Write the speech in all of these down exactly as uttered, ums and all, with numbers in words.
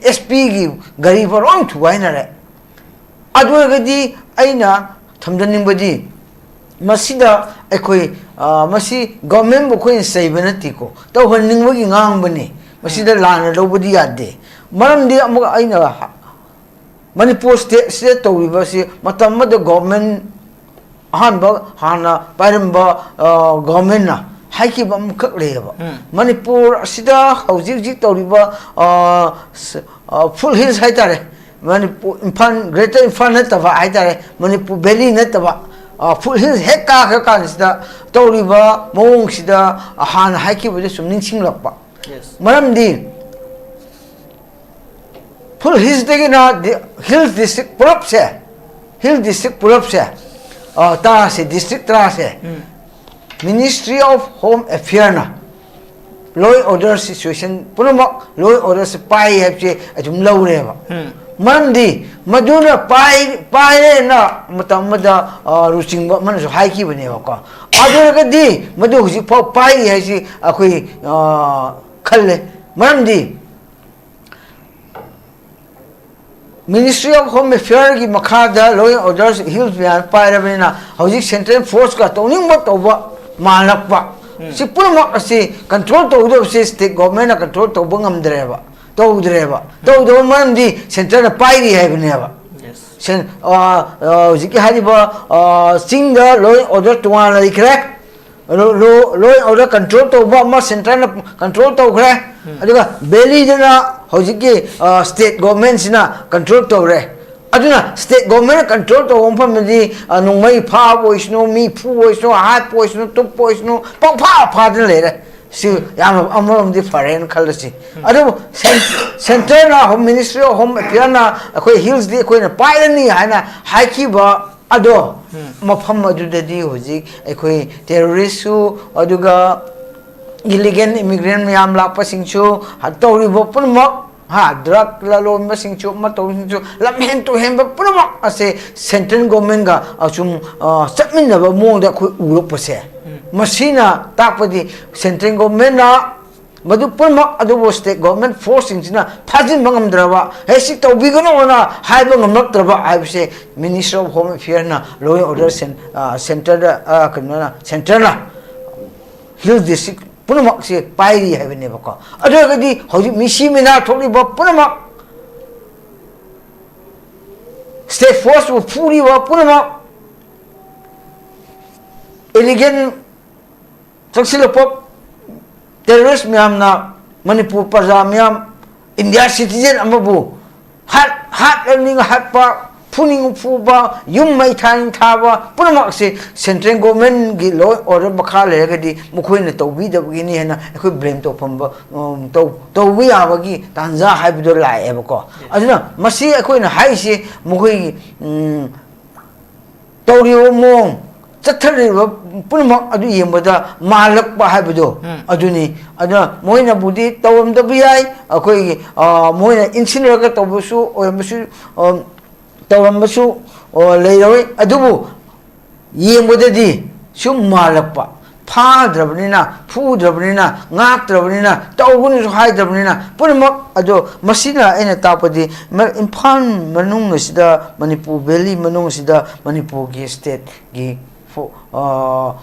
ꯑꯦꯁ ꯄꯤꯒꯤ ꯒꯥꯔꯤ ꯐꯥꯎ ꯂꯣꯏ ꯊꯨꯒꯥꯏꯅꯔꯦ꯫ ꯑꯗꯨ ꯑꯣꯏꯔꯒꯗꯤ ꯑꯩꯅ ꯊꯝꯖꯅꯤꯡꯕꯗꯤ, ꯃꯁꯤꯗ ꯑꯩꯈꯣꯏ, ꯑ, ꯃꯁꯤ ꯒꯣꯔꯃꯦꯟꯕꯨ ꯑꯩꯈꯣꯏꯅ ꯆꯩꯕ ꯅꯠꯇꯦꯀꯣ, ꯇꯧꯍꯟꯅꯤꯡꯕꯒꯤ ꯉꯥꯡꯕꯅꯤ꯫ ꯃꯁꯤꯗ ꯂꯥꯟꯅ ꯂꯧꯕꯗꯤ ꯌꯥꯗꯦ꯫ ꯃꯔꯝꯗꯤ ꯑꯃꯨꯛ ꯑꯩꯅ ꯍ-, ꯃꯅꯤꯄꯨꯔ ꯁ꯭ꯇꯦꯠꯁꯤꯗ ꯇꯧꯔꯤꯕꯁꯤ ꯃꯇꯝ ꯑꯃꯗ ꯒꯣꯔꯃꯦꯟ ꯑꯍꯥꯟꯕ ꯍꯥꯟꯅ ꯄꯥꯏꯔꯝꯕ, ꯑ, ꯒꯣꯔꯃꯦꯟꯅ ꯍꯥꯏꯈꯤꯕ ꯑꯃꯈꯛ ꯂꯩꯌꯦꯕ꯫ ꯎꯝ꯫ ꯃꯅꯤꯄꯨꯔ ꯑꯁꯤꯗ ꯍꯧꯖꯤꯛ ꯍꯧꯖꯤꯛ ꯇꯧꯔꯤꯕ, ꯑ, ꯁ-, ꯑ, ꯐꯨꯠ ꯍꯤꯜꯁ ꯍꯥꯏꯇꯥꯔꯦ, ꯃꯅꯤꯄꯨꯔ, ꯏꯝꯐꯥꯜ, ꯒ꯭ꯔꯦꯇꯔ ꯏꯝꯐꯥꯜ ꯅꯠꯇꯕ ꯍꯥꯏꯇꯥꯔꯦ, ꯃꯅꯤꯄꯨꯔ ꯚꯦꯂꯤ ꯅꯠꯇꯕ, ꯑ, ꯐꯨꯠ ꯍꯤꯜꯁ ꯍꯦꯛ ꯀꯥꯈ꯭ꯔ ꯀꯥꯟꯁꯤꯗ ꯇꯧꯔꯤꯕ ꯃꯑꯣꯡꯁꯤꯗ ꯍꯥꯟꯅ ꯍꯥꯏꯈꯤꯕꯗꯨ ꯁꯨꯝ ꯅꯤꯡꯁꯤꯡꯂꯛꯄ꯫ Yes. ꯃꯔꯝꯗꯤ ꯐꯨꯠ ꯍꯤꯜꯁꯇꯒꯤꯅ ꯗꯤ-, ꯍꯤꯜ ꯗꯤꯁꯇ꯭ꯔꯤꯛ ꯄꯨꯂꯞꯁꯦ, ꯍꯤꯜ ꯗꯤꯁꯇ꯭ꯔꯤꯛ ꯄꯨꯂꯞꯁꯦ, ꯑ, ꯇꯔꯥꯁꯦ, ꯗꯤꯁꯇ꯭ꯔꯤꯛ ꯇꯔꯥꯁꯦ, ꯎꯝ꯫ Ministry of Home Affairꯅ law and order situation ꯄꯨꯝꯅꯃꯛ, law and orderꯁꯦ ꯄꯥꯏ ꯍꯥꯏꯕꯁꯦ ꯑꯗꯨꯝ ꯂꯧꯔꯦꯕ꯫ ꯎꯝ꯫ ꯃꯔꯝꯗꯤ ꯃꯗꯨꯅ ꯄꯥꯏ-, ꯄꯥꯏꯔꯦꯅ ꯃꯇꯝ ꯑꯃꯗ, ꯑ, ꯂꯨꯆꯤꯡꯕ ꯑꯃꯅꯁꯨ ꯍꯥꯏꯈꯤꯕꯅꯦꯕꯀꯣ꯫ ꯑꯗꯨ ꯑꯣꯏꯔꯒꯗꯤ ꯃꯗꯨ ꯍꯧꯖꯤꯛꯐꯥꯎ ꯄꯥꯏꯔꯤ ꯍꯥꯏꯁꯤ ꯑꯩꯈꯣꯏ, ꯑ, ꯈꯜꯂꯦ꯫ ꯃꯔꯝꯗꯤ Ministry of Home Affairꯒꯤ ꯃꯈꯥꯗ law and order ꯍꯤꯜꯁ ꯃꯌꯥꯝ ꯄꯥꯏꯔꯕꯅꯤꯅ ꯍꯧꯖꯤꯛ central forceꯀ ꯇꯧꯅꯤꯡꯕ ꯇꯧꯕ ꯃꯥꯜꯂꯛꯄ꯫ ꯎꯝ꯫ ꯁꯤ ꯄꯨꯝꯅꯃꯛ ꯑꯁꯤ control ꯇꯧꯒꯗꯕꯁꯤ state governmentꯅ control ꯇꯧꯕ ꯉꯝꯗ꯭ꯔꯦꯕ, ꯇꯧꯗ꯭ꯔꯦꯕ꯫ ꯎꯝ꯫ ꯇꯧꯗꯕ ꯃꯔꯝꯗꯤ centreꯅ ꯄꯥꯏꯔꯤ ꯍꯥꯏꯕꯅꯦꯕ꯫ Yes. ꯁꯦꯟ-, ꯑ, ꯑ, ꯍꯧꯖꯤꯛꯀꯤ ꯍꯥꯏꯔꯤꯕ, ꯑ, ꯆꯤꯡꯗ law and order ꯇꯣꯉꯥꯟꯅ ꯂꯩꯈ꯭ꯔꯦ꯫ ꯂꯣ-, ꯂꯣ-, law and order control ꯇꯧꯕ ꯑꯃ centreꯅ control ꯇꯧꯈ꯭ꯔꯦ꯫ ꯎꯝ꯫ ꯑꯗꯨꯒ valleyꯗꯅ ꯍꯧꯖꯤꯛꯀꯤ, ꯑ, state governmentꯁꯤꯅ control ꯇꯧꯔꯦ꯫ ꯑꯗꯨꯅ state governmentꯅ control ꯇꯧꯕ ꯃꯐꯝꯗꯗꯤ, ꯑ, ꯅꯣꯡꯃꯩ ꯐꯥꯕ ꯑꯣꯏꯁꯅꯨ, ꯃꯤ ꯐꯨꯕ ꯑꯣꯏꯁꯅꯨ, ꯍꯥꯠꯄ ꯑꯣꯏꯁꯅꯨ, ꯇꯨꯞꯄ ꯑꯣꯏꯁꯅꯨ, ꯄꯪꯐꯥ ꯐꯥꯗꯅ ꯂꯩꯔꯦ꯫ ꯁꯤ ꯌꯥꯝꯅ ꯑꯃꯔꯣꯝꯗꯤ ꯐꯔꯦꯅ ꯈꯜꯂꯁꯤ꯫ ꯎꯝ꯫ ꯑꯗꯨꯕꯨ cen-, centreꯅ, Home Ministry of Home Affairꯅ ꯑꯩꯈꯣꯏ hillsꯇꯤ ꯑꯩꯈꯣꯏꯅ ꯄꯥꯏꯔꯅꯤ ꯍꯥꯏꯅ ꯍꯥꯏꯈꯤꯕ ꯑꯗꯣ, ꯎꯝ꯫ ꯃꯐꯝ ꯑꯗꯨꯗꯗꯤ ꯍꯧꯖꯤꯛ ꯑꯩꯈꯣꯏ terroristꯁꯨ, ꯑꯗꯨꯒ illegal immigrant ꯃꯌꯥꯝ ꯂꯥꯛꯄꯁꯤꯡꯁꯨ, ꯇꯧꯔꯤꯕ ꯄꯨꯝꯅꯃꯛ, ꯍꯥ, drug ꯂꯂꯣꯟꯕꯁꯤꯡꯁꯨ, ꯑꯃ ꯇꯧꯕꯁꯤꯡꯁꯨ, ꯂꯝꯍꯦꯟ ꯇꯨꯍꯦꯟꯕ ꯄꯨꯝꯅꯃꯛ ꯑꯁꯦ central governmentꯒ ꯑꯁꯨꯝ, ꯑ, ꯆꯠꯃꯤꯟꯅꯕ ꯃꯑꯣꯡꯗ ꯑꯩꯈꯣꯏ ꯎꯔꯛꯄꯁꯦ, ꯎꯝ꯫ ꯃꯁꯤꯅ ꯇꯥꯛꯄꯗꯤ central governmentꯅ ꯃꯗꯨ ꯄꯨꯝꯅꯃꯛ ꯑꯗꯨꯕꯨ state government forceꯁꯤꯡꯁꯤꯅ ꯐꯥꯖꯤꯟꯕ ꯉꯝꯗ꯭ꯔꯕ, "ꯍꯦ, ꯁꯤ ꯇꯧꯕꯤꯒꯅꯣꯅ" ꯍꯥꯏꯕ ꯉꯝꯂꯛꯇ꯭ꯔꯕ ꯍꯥꯏꯕꯁꯦ Ministry of Home Affairꯅ, law and order cen-, ꯑ, centreꯗ, ꯑ, ꯀꯩꯅꯣꯅ, centreꯅ Hill District ꯄꯨꯝꯅꯃꯛꯁꯦ ꯄꯥꯏꯔꯤ ꯍꯥꯏꯕꯅꯦꯕꯀꯣ꯫ ꯑꯗꯨ ꯑꯣꯏꯔꯒꯗꯤ ꯍꯧꯖꯤꯛ ꯃꯤꯁꯤ ꯃꯤꯅꯥ ꯊꯣꯛꯂꯤꯕ ꯄꯨꯝꯅꯃꯛ, state forceꯄꯨ ꯐꯨꯔꯤꯕ ꯄꯨꯝꯅꯃꯛ, illegal ꯆꯪꯁꯤꯜꯂꯛꯄ terrorist ꯃꯌꯥꯝꯅ ꯃꯅꯤꯄꯨꯔ ꯄ꯭ꯔꯖꯥ ꯃꯌꯥꯝ, India citizen ꯑꯃꯕꯨ ꯍꯥꯠ-, ꯍꯥꯠꯂꯅꯤꯡ ꯍꯥꯠꯄ, ꯐꯨꯅꯤꯡ ꯐꯨꯕ, ꯌꯨꯝ ꯃꯩ ꯊꯥꯅꯤꯡ ꯊꯥꯕ ꯄꯨꯝꯅꯃꯛꯁꯦ central governmentꯀꯤ law and order ꯃꯈꯥ ꯂꯩꯔꯒꯗꯤ ꯃꯈꯣꯏꯅ ꯇꯧꯕꯤꯗꯕꯒꯤꯅꯤ ꯍꯥꯏꯅ ꯑꯩꯈꯣꯏ blame ꯇꯧꯐꯝꯕ, ꯎꯝ, ꯇꯧ-, ꯇꯧꯕ ꯌꯥꯕꯒꯤ ꯇꯥꯟꯖꯥ ꯍꯥꯏꯕꯗꯣ ꯂꯥꯛꯑꯦꯕꯀꯣ꯫ ꯑꯗꯨꯅ ꯃꯁꯤ ꯑꯩꯈꯣꯏꯅ ꯍꯥꯏꯔꯤꯁꯤ ꯃꯈꯣꯏꯒꯤ, ꯎꯝ, ꯇꯧꯔꯤꯕ ꯃꯑꯣꯡ, ꯆꯠꯊꯔꯤꯕ ꯄꯨꯝꯅꯃꯛ ꯑꯗꯨ ꯌꯦꯡꯕꯗ ꯃꯥꯜꯂꯛꯄ ꯍꯥꯏꯕꯗꯣ ꯎꯝ꯫ ꯑꯗꯨꯅꯤ꯫ ꯑꯗꯨꯅ ꯃꯣꯏꯅꯕꯨꯗꯤ ꯇꯧꯔꯝꯗꯕ ꯌꯥꯏ, ꯑꯩꯈꯣꯏꯒꯤ, ꯑ, ꯃꯣꯏꯅ ꯏꯟꯁꯤꯟꯅꯔꯒ ꯇꯧꯕꯁꯨ ꯑꯣꯏꯔꯝꯕꯁꯨ, ꯑ, ꯇꯧꯔꯝꯕꯁꯨ, ꯑ, ꯂꯩꯔꯣꯏ꯫ ꯑꯗꯨꯕꯨ ꯌꯦꯡꯕꯗꯗꯤ ꯁꯨꯝ ꯃꯥꯜꯂꯛꯄ, ꯐꯥꯗ꯭ꯔꯕꯅꯤꯅ, ꯐꯨꯗ꯭ꯔꯕꯅꯤꯅ, ꯉꯥꯛꯇ꯭ꯔꯕꯅꯤꯅ, ꯇꯧꯒꯅꯨꯁꯨ ꯍꯥꯏꯗ꯭ꯔꯕꯅꯤꯅ, ꯄꯨꯝꯅꯃꯛ ꯑꯗꯣ ꯃꯁꯤꯅ ꯑꯩꯅ ꯇꯥꯛꯄꯗꯤ ꯃ-, ꯏꯝꯐꯥꯜ ꯃꯅꯨꯡ ꯑꯁꯤꯗ, ꯃꯅꯤꯄꯨꯔ valley ꯃꯅꯨꯡ ꯑꯁꯤꯗ ꯃꯅꯤꯄꯨꯔꯒꯤ stateꯀꯤ ꯐꯣ-, ꯑ,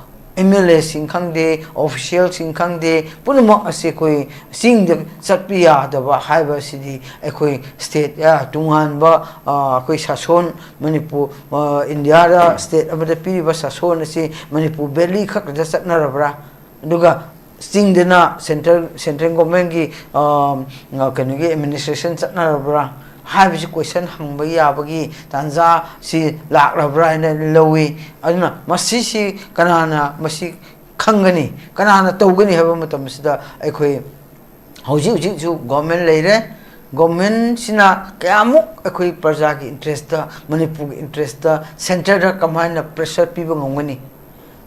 MLAꯁꯤꯡ ꯈꯪꯗꯦ, officialꯁꯤꯡ ꯈꯪꯗꯦ, ꯄꯨꯝꯅꯃꯛ ꯑꯁꯤ ꯑꯩꯈꯣꯏ ꯆꯤꯡꯗ ꯆꯠꯄ ꯌꯥꯗꯕ ꯍꯥꯏꯕ ꯑꯁꯤꯗꯤ ꯑꯩꯈꯣꯏ state, ꯑ, ꯇꯣꯉꯥꯟꯕ, ꯑ, ꯑꯩꯈꯣꯏ ꯁꯥꯁꯣꯟ, ꯃꯅꯤꯄꯨꯔ, ꯑ, Indiaꯗ state ꯑꯃꯗ ꯄꯤꯔꯤꯕ ꯁꯥꯁꯣꯟ ꯑꯁꯤ ꯃꯅꯤꯄꯨꯔ valley ꯈꯛꯇꯗ ꯆꯠꯅꯔꯕ꯭ꯔꯥ? ꯑꯗꯨꯒ ꯆꯤꯡꯗꯅ central, central governmentꯀꯤ, ꯑ, ꯀꯩꯅꯣꯒꯤ administration ꯆꯠꯅꯔꯕ꯭ꯔꯥ ꯍꯥꯏꯕꯁꯤ question ꯍꯪꯕ ꯌꯥꯕꯒꯤ ꯇꯥꯟꯖꯥ ꯁꯤ ꯂꯥꯛꯂꯕ꯭ꯔꯥ ꯍꯥꯏꯅ ꯂꯧꯏ꯫ ꯑꯗꯨꯅ ꯃꯁꯤꯁꯤ ꯀꯅꯥꯅ ꯃꯁꯤ ꯈꯪꯒꯅꯤ, ꯀꯅꯥꯅ ꯇꯧꯒꯅꯤ ꯍꯥꯏꯕ ꯃꯇꯝꯁꯤꯗ ꯑꯩꯈꯣꯏ ꯍꯧꯖꯤꯛ ꯍꯧꯖꯤꯛꯁꯨ government ꯂꯩꯔꯦ꯫ Governmentꯁꯤꯅ ꯀꯌꯥꯃꯨꯛ ꯑꯩꯈꯣꯏ ꯄ꯭ꯔꯖꯥꯒꯤ interestꯇ, ꯃꯅꯤꯄꯨꯔꯒꯤ interestꯇ centreꯗ ꯀꯃꯥꯏꯅ pressure ꯄꯤꯕ ꯉꯝꯒꯅꯤ?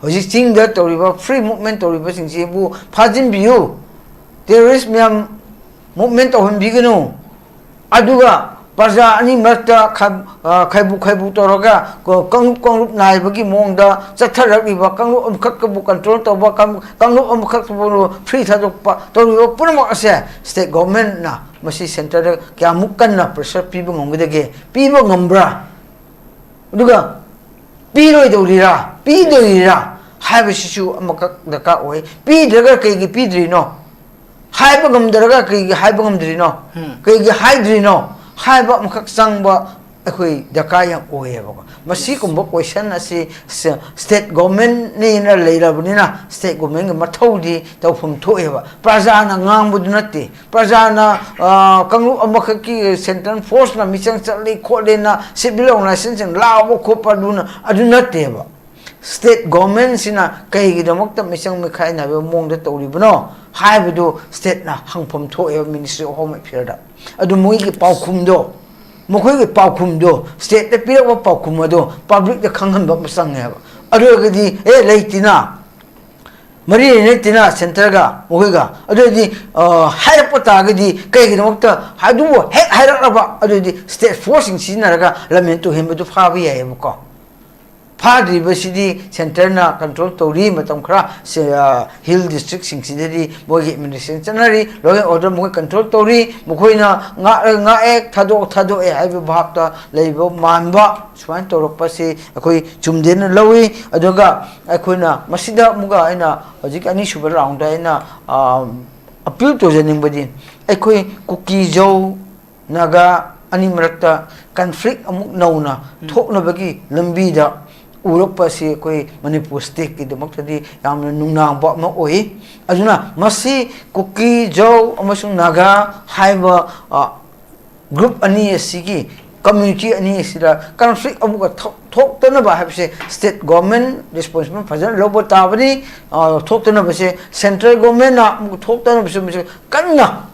ꯍꯧꯖꯤꯛ ꯆꯤꯡꯗ ꯇꯧꯔꯤꯕ free movement ꯇꯧꯔꯤꯕꯁꯤꯡꯁꯤꯕꯨ ꯐꯥꯖꯤꯟꯕꯤꯌꯨ, terrorist ꯃꯌꯥꯝ movement ꯇꯧꯍꯟꯕꯤꯒꯅꯨ, ꯑꯗꯨꯒ ꯄ꯭ꯔꯖꯥ ꯑꯅꯤ ꯃꯔꯛꯇ ꯈꯥꯏ-, ꯑ, ꯈꯥꯏꯕꯨ ꯈꯥꯏꯕꯨ ꯇꯧꯔꯒ ꯀꯣ, ꯀꯥꯡꯂꯨꯞ ꯀꯥꯡꯂꯨꯞ ꯅꯥꯏꯕꯒꯤ ꯃꯑꯣꯡꯗ ꯆꯠꯊꯔꯛꯂꯤꯕ, ꯀꯥꯡꯂꯨꯞ ꯑꯃꯈꯛꯇꯕꯨ control ꯇꯧꯕ, ꯀꯥꯡ-, ꯀꯥꯡꯂꯨꯞ ꯑꯃꯈꯛꯇꯕꯨ free ꯊꯥꯗꯣꯛꯄ ꯇꯧꯔꯤꯕ ꯄꯨꯝꯅꯃꯛ ꯑꯁꯦ state governmentꯅ ꯃꯁꯤ centreꯗ ꯀꯌꯥꯃꯨꯛ ꯀꯟꯅ pressure ꯄꯤꯕ ꯉꯝꯒꯗꯒꯦ? ꯄꯤꯕ ꯉꯝꯕ꯭ꯔꯥ? ꯑꯗꯨꯒ ꯄꯤꯔꯣꯏꯗꯧꯔꯤꯔꯥ, ꯄꯤꯗꯣꯔꯤꯔꯥ ꯍꯥꯏꯕꯁꯤꯁꯨ ꯑꯃꯈꯛ ꯗꯔꯀꯥꯔ ꯑꯣꯏ꯫ ꯄꯤꯗ꯭ꯔꯒ ꯀꯩꯒꯤ ꯄꯤꯗ꯭ꯔꯤꯅꯣ? ꯍꯥꯏꯕ ꯉꯝꯗ꯭ꯔꯒ ꯀꯩꯒꯤ ꯍꯥꯏꯕ ꯉꯝꯗ꯭ꯔꯤꯅꯣ? ꯎꯝ꯫ ꯀꯩꯒꯤ ꯍꯥꯏꯗ꯭ꯔꯤꯅꯣ ꯍꯥꯏꯕ ꯑꯃꯈꯛ ꯆꯪꯕ ꯑꯩꯈꯣꯏ ꯗꯔꯀꯥꯔ ꯌꯥꯝ ꯑꯣꯏꯌꯦꯕꯀꯣ꯫ ꯃꯁꯤꯒꯨꯝꯕ question ꯑꯁꯤ ꯁ-, state governmentꯅꯦꯅ ꯂꯩꯔꯕꯅꯤꯅ, state governmentꯒꯤ ꯃꯊꯧꯗꯤ ꯇꯧꯐꯝ ꯊꯣꯛꯑꯦꯕ꯫ ꯄ꯭ꯔꯖꯥꯅ ꯉꯥꯡꯕꯗꯨ ꯅꯠꯇꯦ꯫ ꯄ꯭ꯔꯖꯥꯅ, ꯑ, ꯀꯥꯡꯂꯨꯞ ꯑꯃꯈꯛꯀꯤ central forceꯅ ꯃꯤꯆꯪ ꯆꯠꯂꯤ ꯈꯣꯠꯂꯦꯅ civil organizationꯁꯤꯡ ꯂꯥꯎꯕ ꯈꯣꯠꯄ ꯑꯗꯨꯅ, ꯑꯗꯨ ꯅꯠꯇꯦꯕ꯫ State governmentꯁꯤꯅ ꯀꯩꯒꯤꯗꯃꯛꯇ ꯃꯤꯆꯪ ꯃꯤꯈꯥꯏ ꯅꯥꯏꯕ ꯃꯑꯣꯡꯗ ꯇꯧꯔꯤꯕꯅꯣ ꯍꯥꯏꯕꯗꯨ stateꯅ ꯍꯪꯐꯝ ꯊꯣꯛꯑꯦꯕ Ministry of Home Affairꯗ꯫ ꯑꯗꯨ ꯃꯣꯏꯒꯤ ꯄꯥꯎꯈꯨꯝꯗꯣ, ꯃꯈꯣꯏꯒꯤ ꯄꯥꯎꯈꯨꯝꯗꯣ, stateꯇ ꯄꯤꯔꯛꯄ ꯄꯥꯎꯈꯨꯝ ꯑꯗꯣ publicꯇ ꯈꯪꯍꯟꯕ ꯑꯃ ꯆꯪꯉꯦꯕ꯫ ꯑꯗꯨ ꯑꯣꯏꯔꯒꯗꯤ, ꯑꯦ, ꯂꯩꯇꯦꯅ, ꯃꯔꯤ ꯂꯩꯅꯗꯦꯅ centreꯒ ꯃꯈꯣꯏꯒ, ꯑꯗꯨ ꯑꯣꯏꯔꯗꯤ, ꯑ, ꯍꯥꯏꯔꯛꯄ ꯇꯥꯔꯒꯗꯤ ꯀꯩꯒꯤꯗꯃꯛꯇ ꯑꯗꯨꯕꯨ ꯍꯦꯛ ꯍꯥꯏꯔꯛꯂꯕ, ꯑꯗꯨ ꯑꯣꯏꯔꯗꯤ state forceꯁꯤꯡ ꯁꯤꯖꯤꯟꯅꯔꯒ ꯂꯝꯍꯦꯟ ꯇꯨꯍꯦꯟꯕꯗꯨ ꯐꯥꯕ ꯌꯥꯏꯌꯦꯕꯀꯣ꯫ ꯐꯥꯗ꯭ꯔꯤꯕꯁꯤꯗꯤ centreꯅ control ꯇꯧꯔꯤ꯫ ꯃꯇꯝ ꯈꯔ ꯁꯦ-, ꯑ, hill districtꯁꯤꯡꯁꯤꯗꯗꯤ ꯃꯣꯏꯒꯤ administration ꯆꯠꯅꯔꯤ, law and order ꯃꯈꯣꯏ control ꯇꯧꯔꯤ, ꯃꯈꯣꯏꯅ ꯉꯥꯛꯑ ꯉꯥꯛꯑꯦ, ꯊꯥꯗꯣꯛ ꯊꯥꯗꯣꯛꯑꯦ ꯍꯥꯏꯕ ꯚꯥꯞꯇ ꯂꯩꯕ ꯃꯥꯟꯕ, ꯁꯨꯃꯥꯏꯅ ꯇꯧꯔꯛꯄꯁꯤ ꯑꯩꯈꯣꯏ ꯆꯨꯝꯗꯦꯅ ꯂꯧꯏ꯫ ꯑꯗꯨꯒ ꯑꯩꯈꯣꯏꯅ ꯃꯁꯤꯗ ꯑꯃꯨꯛꯀ ꯑꯩꯅ ꯍꯧꯖꯤꯛ ꯑꯅꯤꯁꯨꯕ roundꯗ ꯑꯩꯅ, ꯑ, appeal ꯇꯧꯖꯅꯤꯡꯕꯗꯤ, ꯑꯩꯈꯣꯏ ꯀꯨꯀꯤ, ꯖꯧ, ꯅꯥꯒꯥ ꯑꯅꯤ ꯃꯔꯛꯇ conflict ꯑꯃꯨꯛ ꯅꯧꯅ ꯎꯝ꯫ ꯊꯣꯛꯅꯕꯒꯤ ꯂꯝꯕꯤꯗ ꯎꯔꯛꯄ ꯑꯁꯤ ꯑꯩꯈꯣꯏ ꯃꯅꯤꯄꯨꯔ stateꯀꯤꯗꯃꯛꯇꯗꯤ ꯌꯥꯝꯅ ꯅꯨꯡꯅꯥꯡꯕ ꯑꯃ ꯑꯣꯏ꯫ ꯑꯗꯨꯅ ꯃꯁꯤ ꯀꯨꯀꯤ, ꯖꯧ ꯑꯃꯁꯨꯡ ꯅꯥꯒꯥ ꯍꯥꯏꯕ, ꯑ, group ꯑꯅꯤ ꯑꯁꯤꯒꯤ, community ꯑꯅꯤ ꯑꯁꯤꯗ conflict ꯑꯃꯨꯛꯀ ꯊꯣꯛ-, ꯊꯣꯛꯇꯅꯕ ꯍꯥꯏꯕꯁꯦ state government responsible ꯐꯖꯅ ꯂꯧꯕ ꯇꯥꯕꯅꯤ꯫ ꯑ, ꯊꯣꯛꯇꯅꯕꯁꯦ central governmentꯅ ꯑꯃꯨꯛ ꯊꯣꯛꯇꯅꯕꯁꯨ ꯃꯁꯤ ꯀꯟꯅ,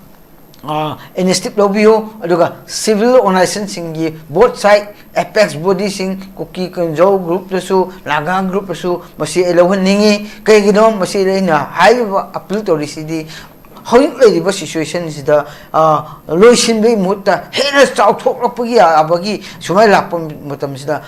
ꯑ, initiative ꯂꯧꯕꯤꯌꯨ꯫ ꯑꯗꯨꯒ civil organizationꯁꯤꯡꯒꯤ both side apex bodyꯁꯤꯡ, ꯀꯨꯀꯤ ꯀꯟꯖꯧ groupꯇꯁꯨ, ꯅꯥꯒꯥ groupꯇꯁꯨ ꯃꯁꯤ ꯑꯩ ꯂꯧꯍꯟꯅꯤꯡꯉꯤ꯫ ꯀꯩꯒꯤꯅꯣ ꯃꯁꯤ ꯑꯩꯅ ꯍꯥꯏꯔꯤꯕ appeal ꯇꯧꯔꯤꯁꯤꯗꯤ, ꯍꯧꯖꯤꯛ ꯂꯩꯔꯤꯕ ꯁꯤꯆꯨꯋꯦꯁꯟꯁꯤꯗ, ꯑ, ꯂꯣꯏꯁꯤꯟꯕꯒꯤ ꯃꯍꯨꯠꯇ ꯍꯦꯟꯅ ꯆꯥꯎꯊꯣꯛꯂꯛꯄꯒꯤ ꯌꯥꯕꯒꯤ ꯁꯨꯃꯥꯏꯅ ꯂꯥꯛꯄ ꯃꯇꯝꯁꯤꯗ,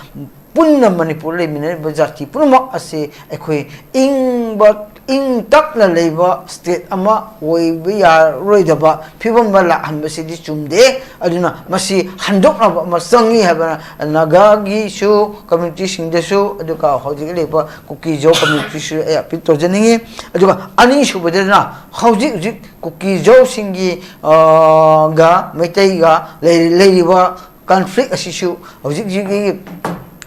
ꯄꯨꯟꯅ ꯃꯅꯤꯄꯨꯔ ꯂꯩꯃꯤꯟꯅꯔꯤꯕ ꯖꯥꯇꯤ ꯄꯨꯝꯅꯃꯛ ꯑꯁꯤ ꯑꯩꯈꯣꯏ ꯏꯪꯕ, ꯏꯪ ꯇꯞꯅ ꯂꯩꯕ ꯁ꯭ꯇꯦꯠ ꯑꯃ ꯑꯣꯏꯕ ꯌꯥꯔꯣꯏꯗꯕ ꯐꯤꯕꯝ ꯑꯃ ꯂꯥꯛꯍꯟꯕꯁꯤꯗꯤ ꯆꯨꯝꯗꯦ꯫ ꯑꯗꯨꯅ ꯃꯁꯤ ꯍꯟꯗꯣꯛꯅꯕ ꯑꯃ ꯆꯪꯉꯤ ꯍꯥꯏꯕꯅ ꯅꯥꯒꯥꯒꯤꯁꯨ ꯀꯝꯃ꯭ꯌꯨꯅꯤꯇꯤꯁꯤꯡꯗꯁꯨ, ꯑꯗꯨꯒ ꯍꯧꯖꯤꯛ ꯂꯩꯔꯤꯕ ꯀꯨꯀꯤ ꯖꯣ ꯀꯝꯃ꯭ꯌꯨꯅꯤꯇꯤꯁꯨ ꯑꯩ ꯑꯄꯤꯜ ꯇꯧꯖꯅꯤꯡꯉꯤ꯫ ꯑꯗꯨꯒ ꯑꯅꯤꯁꯨꯕꯗꯅ ꯍꯧꯖꯤꯛ ꯍꯧꯖꯤꯛ ꯀꯨꯀꯤ ꯖꯣꯁꯤꯡꯒꯤ, ꯑ, ꯒ ꯃꯩꯇꯩꯒ ꯂꯩ-, ꯂꯩꯔꯤꯕ ꯀꯟꯐ꯭ꯂꯤꯛ ꯑꯁꯤꯁꯨ ꯍꯧꯖꯤꯛ ꯍꯧꯖꯤꯛꯀꯤ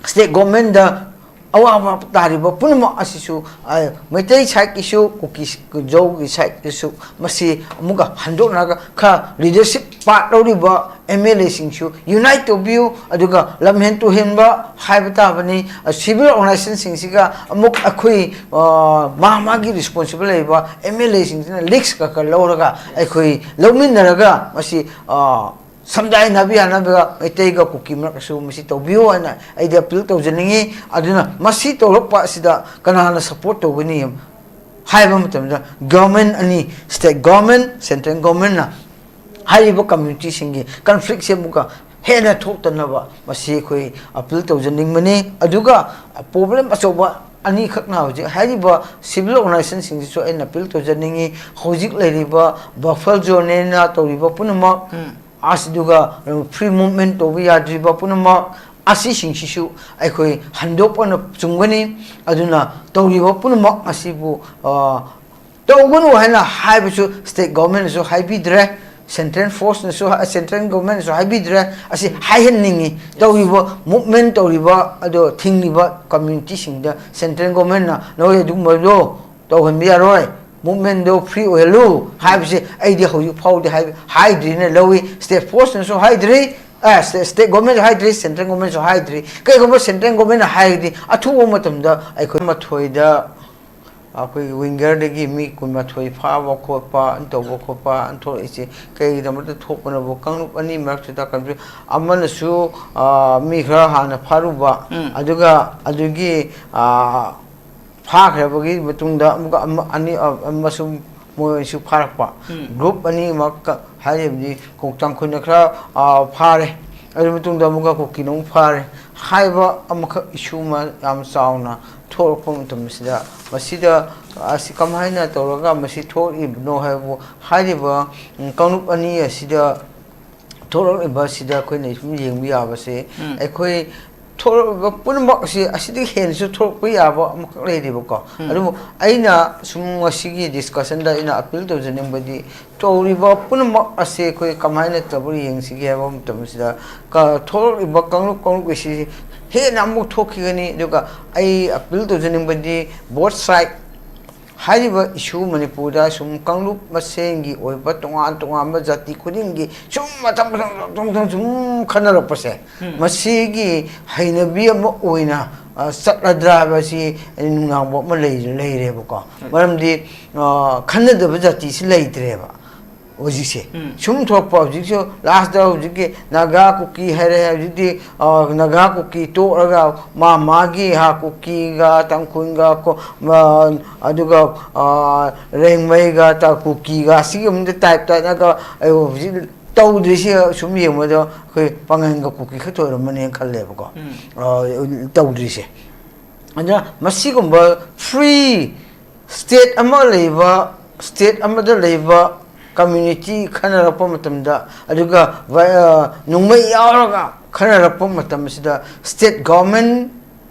ꯁ꯭ꯇꯦꯠ ꯒꯣꯔꯃꯦꯟꯗ ꯑꯋꯥꯕ ꯇꯥꯔꯤꯕ ꯄꯨꯝꯅꯃꯛ ꯑꯁꯤꯁꯨ, ꯑ, ꯃꯩꯇꯩ ꯁꯥꯏꯠꯀꯤꯁꯨ, ꯀꯨꯀꯤ ꯖꯣꯒꯤ ꯁꯥꯏꯠꯀꯤꯁꯨ ꯃꯁꯤ ꯑꯃꯨꯛꯀ ꯍꯟꯗꯣꯛꯅꯔꯒ ꯈꯔ ꯂꯤꯗꯔꯁꯤꯞ ꯄꯥꯔꯠ ꯂꯧꯔꯤꯕ ꯑꯦꯝ ꯑꯦꯜ ꯑꯦꯁꯤꯡꯁꯨ ꯌꯨꯅꯥꯏꯠ ꯇꯧꯕꯤꯌꯨ꯫ ꯑꯗꯨꯒ ꯂꯝꯍꯦꯟ ꯇꯨꯍꯦꯟꯕ ꯍꯥꯏꯕ ꯇꯥꯕꯅꯤ, ꯁꯤꯚꯤꯜ ꯑꯣꯔꯒꯅꯥꯏꯖꯦꯁꯟꯁꯤꯡꯁꯤꯒ ꯑꯃꯨꯛ ꯑꯩꯈꯣꯏ, ꯑ, ꯃꯥ ꯃꯥꯒꯤ ꯔꯦꯁꯄꯣꯟꯁꯤꯕꯜ ꯂꯩꯔꯤꯕ ꯑꯦꯝ ꯑꯦꯜ ꯑꯦꯁꯤꯡꯁꯤꯅ ꯂꯤꯛꯁ ꯈꯔ ꯈꯔ ꯂꯧꯔꯒ ꯑꯩꯈꯣꯏ ꯂꯧꯃꯤꯟꯅꯔꯒ ꯃꯁꯤ, ꯑ, ꯁꯝꯖꯥꯏꯅꯕ ꯌꯥꯅꯕ ꯃꯩꯇꯩꯒ ꯀꯨꯀꯤ ꯃꯔꯛꯇꯁꯨ ꯃꯁꯤ ꯇꯧꯕꯤꯌꯨ ꯍꯥꯏꯅ ꯑꯩꯗꯤ ꯑꯄꯤꯜ ꯇꯧꯖꯅꯤꯡꯉꯤ꯫ ꯑꯗꯨꯅ ꯃꯁꯤ ꯇꯧꯔꯛꯄ ꯑꯁꯤꯗ ꯀꯅꯥꯅ ꯁꯄꯣꯔꯠ ꯇꯧꯒꯅꯤ ꯍꯥꯏꯕ ꯃꯇꯝꯗ, ꯒꯚꯔꯟꯃꯦꯟ ꯑꯅꯤ, ꯁ꯭ꯇꯦꯠ ꯒꯚꯔꯟꯃꯦꯟ, ꯁꯦꯟꯇ꯭ꯔꯦꯜ ꯒꯚꯔꯟꯃꯦꯟꯅ ꯍꯥꯏꯔꯤꯕ ꯀꯝꯃ꯭ꯌꯨꯅꯤꯇꯤꯁꯤꯡꯒꯤ ꯀꯟꯐ꯭ꯂꯤꯛꯁꯦ ꯑꯃꯨꯛꯀ ꯍꯦꯟꯅ ꯊꯣꯛꯇꯅꯕ ꯃꯁꯤ ꯑꯩꯈꯣꯏ ꯑꯄꯤꯜ ꯇꯧꯖꯅꯤꯡꯕꯅꯤ꯫ ꯑꯗꯨꯒ ꯄ꯭ꯔꯣꯕ꯭ꯂꯦꯝ ꯑꯆꯧꯕ ꯑꯅꯤꯈꯛꯅ ꯍꯧꯖꯤꯛ ꯍꯥꯏꯔꯤꯕ ꯁꯤꯚꯤꯜ ꯑꯣꯔꯒꯅꯥꯏꯖꯦꯁꯟꯁꯤꯡꯁꯤꯁꯨ ꯑꯩꯅ ꯑꯄꯤꯜ ꯇꯧꯖꯅꯤꯡꯉꯤ꯫ ꯍꯧꯖꯤꯛ ꯂꯩꯔꯤꯕ ꯕꯐꯔ ꯖꯣꯟꯅꯦꯅ ꯇꯧꯔꯤꯕ ꯄꯨꯝꯅꯃꯛ, ꯑꯁꯤꯗꯨꯒ ꯐ꯭ꯔꯤ ꯃꯨꯚꯃꯦꯟ ꯇꯧꯕ ꯌꯥꯗ꯭ꯔꯤꯕ ꯄꯨꯝꯅꯃꯛ ꯑꯁꯤꯁꯤꯡꯁꯤꯁꯨ ꯑꯩꯈꯣꯏ ꯍꯟꯗꯣꯛꯄꯅ ꯆꯨꯝꯒꯅꯤ꯫ ꯑꯗꯨꯅ ꯇꯧꯔꯤꯕ ꯄꯨꯝꯅꯃꯛ ꯑꯁꯤꯕꯨ, ꯑ, ꯇꯧꯒꯅꯨ ꯍꯥꯏꯅ ꯍꯥꯏꯕꯁꯨ ꯁ꯭ꯇꯦꯠ ꯒꯣꯔꯃꯦꯟꯅꯁꯨ ꯍꯥꯏꯕꯤꯗ꯭ꯔꯦ, ꯁꯦꯟꯇ꯭ꯔꯦꯜ ꯐꯣꯔꯁꯅꯁꯨ, ꯁꯦꯟꯇ꯭ꯔꯦꯜ ꯒꯣꯔꯃꯦꯟꯅꯁꯨ ꯍꯥꯏꯕꯤꯗ꯭ꯔꯦ꯫ ꯑꯁꯤ ꯍꯥꯏꯍꯟꯅꯤꯡꯉꯤ, ꯇꯧꯔꯤꯕ ꯃꯨꯚꯃꯦꯟ ꯇꯧꯔꯤꯕ ꯑꯗꯣ ꯊꯤꯡꯂꯤꯕ ꯀꯝꯃ꯭ꯌꯨꯅꯤꯇꯤꯁꯤꯡꯗ ꯁꯦꯟꯇ꯭ꯔꯦꯜ ꯒꯣꯔꯃꯦꯟꯅ ꯅꯈꯣꯏ ꯑꯗꯨꯒꯨꯝꯕꯗꯣ ꯇꯧꯍꯟꯕ ꯌꯥꯔꯣꯏ, ꯃꯨꯚꯃꯦꯟꯗꯣ ꯐ꯭ꯔꯤ ꯑꯣꯏꯍꯜꯂꯨ ꯍꯥꯏꯕꯁꯦ ꯑꯩꯗꯤ ꯍꯧꯖꯤꯛ ꯐꯥꯎꯗꯤ ꯍꯥꯏ-, ꯍꯥꯏꯗ꯭ꯔꯤꯅ ꯂꯧꯏ꯫ ꯁ꯭ꯇꯦꯠ ꯐꯣꯔꯁꯅꯁꯨ ꯍꯥꯏꯗ꯭ꯔꯤ, ꯑ, ꯁ꯭ꯇꯦꯠ, ꯁ꯭ꯇꯦꯠ ꯒꯣꯔꯃꯦꯟꯁꯨ ꯍꯥꯏꯗ꯭ꯔꯤ, ꯁꯦꯟꯇ꯭ꯔꯦꯜ ꯒꯣꯔꯃꯦꯟꯁꯨ ꯍꯥꯏꯗ꯭ꯔꯤ꯫ ꯀꯩꯒꯨꯝꯕ ꯁꯦꯟꯇ꯭ꯔꯦꯜ ꯒꯣꯔꯃꯦꯟꯅ ꯍꯥꯏꯔꯗꯤ ꯑꯊꯨꯕ ꯃꯇꯝꯗ ꯑꯩꯈꯣꯏ ꯃꯊꯣꯏꯗ ꯑꯩꯈꯣꯏꯒꯤ ꯋꯤꯡꯒꯔꯗꯒꯤ ꯃꯤ ꯀꯨꯟꯃꯥꯊꯣꯏ ꯐꯥꯕ ꯈꯣꯠꯄ ꯇꯧꯕ ꯈꯣꯠꯄ ꯊꯣꯛꯂꯛꯏꯁꯦ ꯀꯩꯒꯤꯗꯃꯛꯇ ꯊꯣꯛꯄꯅꯣꯕꯨ? ꯀꯥꯡꯂꯨꯞ ꯑꯅꯤ ꯃꯔꯛꯁꯤꯗ ꯀꯟꯐ꯭ꯂꯤꯛ, ꯑꯃꯅꯁꯨ, ꯑ, ꯃꯤ ꯈꯔ ꯍꯥꯟꯅ ꯐꯥꯔꯨꯕ, ꯎꯝ꯫ ꯑꯗꯨꯒ ꯑꯗꯨꯒꯤ, ꯑ, ꯐꯥꯈ꯭ꯔꯕꯒꯤ ꯃꯇꯨꯡꯗ ꯑꯃꯨꯛꯀ ꯑꯃ, ꯑꯅꯤ, ꯑ, ꯑꯃꯁꯨꯡ ꯃꯣꯏꯁꯨ ꯐꯥꯔꯛꯄ꯫ ꯎꯝ꯫ Group ꯑꯅꯤꯃꯛ ꯀ-, ꯍꯥꯏꯔꯤꯕꯗꯤ ꯀꯣ-, ꯇꯥꯡꯈꯨꯜꯅ ꯈꯔ, ꯑ, ꯐꯥꯔꯦ, ꯑꯗꯨ ꯃꯇꯨꯡꯗ ꯑꯃꯨꯛꯀ ꯀꯨꯀꯤꯅ ꯑꯃꯨꯛ ꯐꯥꯔꯦ ꯍꯥꯏꯕ ꯑꯃꯈꯛ issue ꯑꯃ ꯌꯥꯝ ꯆꯥꯎꯅ ꯊꯣꯛꯂꯛꯄ ꯃꯇꯝ ꯑꯁꯤꯗ, ꯃꯁꯤꯗ ꯑꯁꯤ ꯀꯃꯥꯏꯅ ꯇꯧꯔꯒ ꯃꯁꯤ ꯊꯣꯛꯂꯛꯏꯕꯅꯣ ꯍꯥꯏꯕꯕꯨ, ꯍꯥꯏꯔꯤꯕ, ꯎꯝ, ꯀꯥꯡꯂꯨꯞ ꯑꯅꯤ ꯑꯁꯤꯗ ꯊꯣꯛꯂꯛꯂꯤꯕ ꯑꯁꯤꯗ ꯑꯩꯈꯣꯏꯅ ꯁꯨꯝ ꯌꯦꯡꯕ ꯌꯥꯕꯁꯦ, ꯎꯝ꯫ ꯑꯩꯈꯣꯏ ꯊꯣꯛꯂꯛꯂꯤꯕ ꯄꯨꯝꯅꯃꯛ ꯑꯁꯤ ꯑꯁꯤꯗꯒꯤ ꯍꯦꯟꯅꯁꯨ ꯊꯣꯛꯂꯛꯄ ꯌꯥꯕ ꯑꯃꯈꯛ ꯂꯩꯔꯤꯕꯀꯣ꯫ ꯎꯝ꯫ ꯑꯗꯨꯕꯨ ꯑꯩꯅ ꯁꯨꯝ ꯉꯁꯤꯒꯤ discussion ꯗ ꯑꯩꯅ appeal ꯇꯧꯖꯅꯤꯡꯕꯗꯤ, ꯇꯧꯔꯤꯕ ꯄꯨꯝꯅꯃꯛ ꯑꯁꯤ ꯑꯩꯈꯣꯏ ꯀꯃꯥꯏꯅ ꯇꯧꯔ ꯌꯦꯡꯁꯤꯒꯦ ꯍꯥꯏꯕ ꯃꯇꯝꯁꯤꯗ, ꯀ-, ꯊꯣꯛꯂꯛꯂꯤꯕ ꯀꯥꯡꯂꯨꯞ ꯀꯥꯡꯂꯨꯞ ꯑꯁꯤ ꯍꯦꯟꯅ ꯑꯃꯨꯛ ꯊꯣꯛꯈꯤꯒꯅꯤ꯫ ꯑꯗꯨꯒ ꯑꯩ appeal ꯇꯧꯖꯅꯤꯡꯕꯗꯤ, both side, ꯍꯥꯏꯔꯤꯕ issue ꯃꯅꯤꯄꯨꯔꯗ ꯁꯨꯝ ꯀꯥꯡꯂꯨꯞ ꯃꯁꯦꯟꯒꯤ ꯑꯣꯏꯕ ꯇꯣꯉꯥꯟ ꯇꯣꯉꯥꯟꯕ ꯖꯥꯇꯤ ꯈꯨꯗꯤꯡꯒꯤ ꯁꯨꯝ ꯃꯊꯪ ꯃꯊꯪ ꯃꯊꯪ ꯃꯊꯪ ꯁꯨꯝ ꯈꯟꯅꯔꯛꯄꯁꯦ, ꯎꯝ꯫ ꯃꯁꯤꯒꯤ ꯍꯩꯅꯕꯤ ꯑꯃ ꯑꯣꯏꯅ, ꯑ, ꯆꯠꯂꯗ꯭ꯔꯥ ꯍꯥꯏꯕꯁꯤ ꯑꯩ ꯅꯨꯡꯅꯥꯡꯕ ꯑꯃ ꯂꯩ-, ꯂꯩꯔꯦꯕꯀꯣ꯫ ꯍꯣꯏ꯫ ꯃꯔꯝꯗꯤ, ꯑ, ꯈꯟꯅꯗꯕ ꯖꯥꯇꯤꯁꯤ ꯂꯩꯇ꯭ꯔꯦꯕ ꯍꯧꯖꯤꯛꯁꯦ꯫ ꯎꯝ꯫ ꯁꯨꯝ ꯊꯣꯛꯄ ꯍꯧꯖꯤꯛꯁꯨ last ꯇ ꯍꯧꯖꯤꯛꯀꯤ ꯅꯥꯒꯥ ꯀꯨꯀꯤ ꯍꯥꯏꯔꯦ, ꯍꯧꯖꯤꯛꯇꯤ, ꯑ, ꯅꯥꯒꯥ ꯀꯨꯀꯤ ꯇꯣꯛꯂꯒ ꯃꯥ ꯃꯥꯒꯤ ꯍꯥ ꯀꯨꯀꯤꯒ ꯇꯥꯡꯈꯨꯜꯒ ꯀꯣ-, ꯃ-, ꯑꯗꯨꯒ, ꯑ, ꯔꯦꯡꯃꯩꯒ ꯇ-, ꯀꯨꯀꯤꯒ ꯑꯁꯤꯒꯤ ꯑꯃꯗ type ꯇꯥꯏꯅꯒ, ꯑ, ꯍꯧꯖꯤꯛ ꯇꯧꯗ꯭ꯔꯤꯁꯤ ꯁꯨꯝ ꯌꯦꯡꯕꯗ ꯑꯩꯈꯣꯏ ꯄꯥꯉꯜꯒ ꯀꯨꯀꯤ ꯈꯛꯇ ꯑꯣꯏꯔꯝꯃꯅꯦꯅ ꯈꯜꯂꯦꯕꯀꯣ꯫ ꯎꯝ꯫ ꯑ, ꯇꯧꯗ꯭ꯔꯤꯁꯦ꯫ ꯑꯗꯨꯅ ꯃꯁꯤꯒꯨꯝꯕ free state ꯑꯃ ꯂꯩꯕ, state ꯑꯃꯗ ꯂꯩꯕ community ꯈꯟꯅꯔꯛꯄ ꯃꯇꯝꯗ, ꯑꯗꯨꯒ ꯚ-, ꯑ, ꯅꯣꯡꯃꯩ ꯌꯥꯎꯔꯒ ꯈꯟꯅꯔꯛꯄ ꯃꯇꯝ ꯑꯁꯤꯗ state government,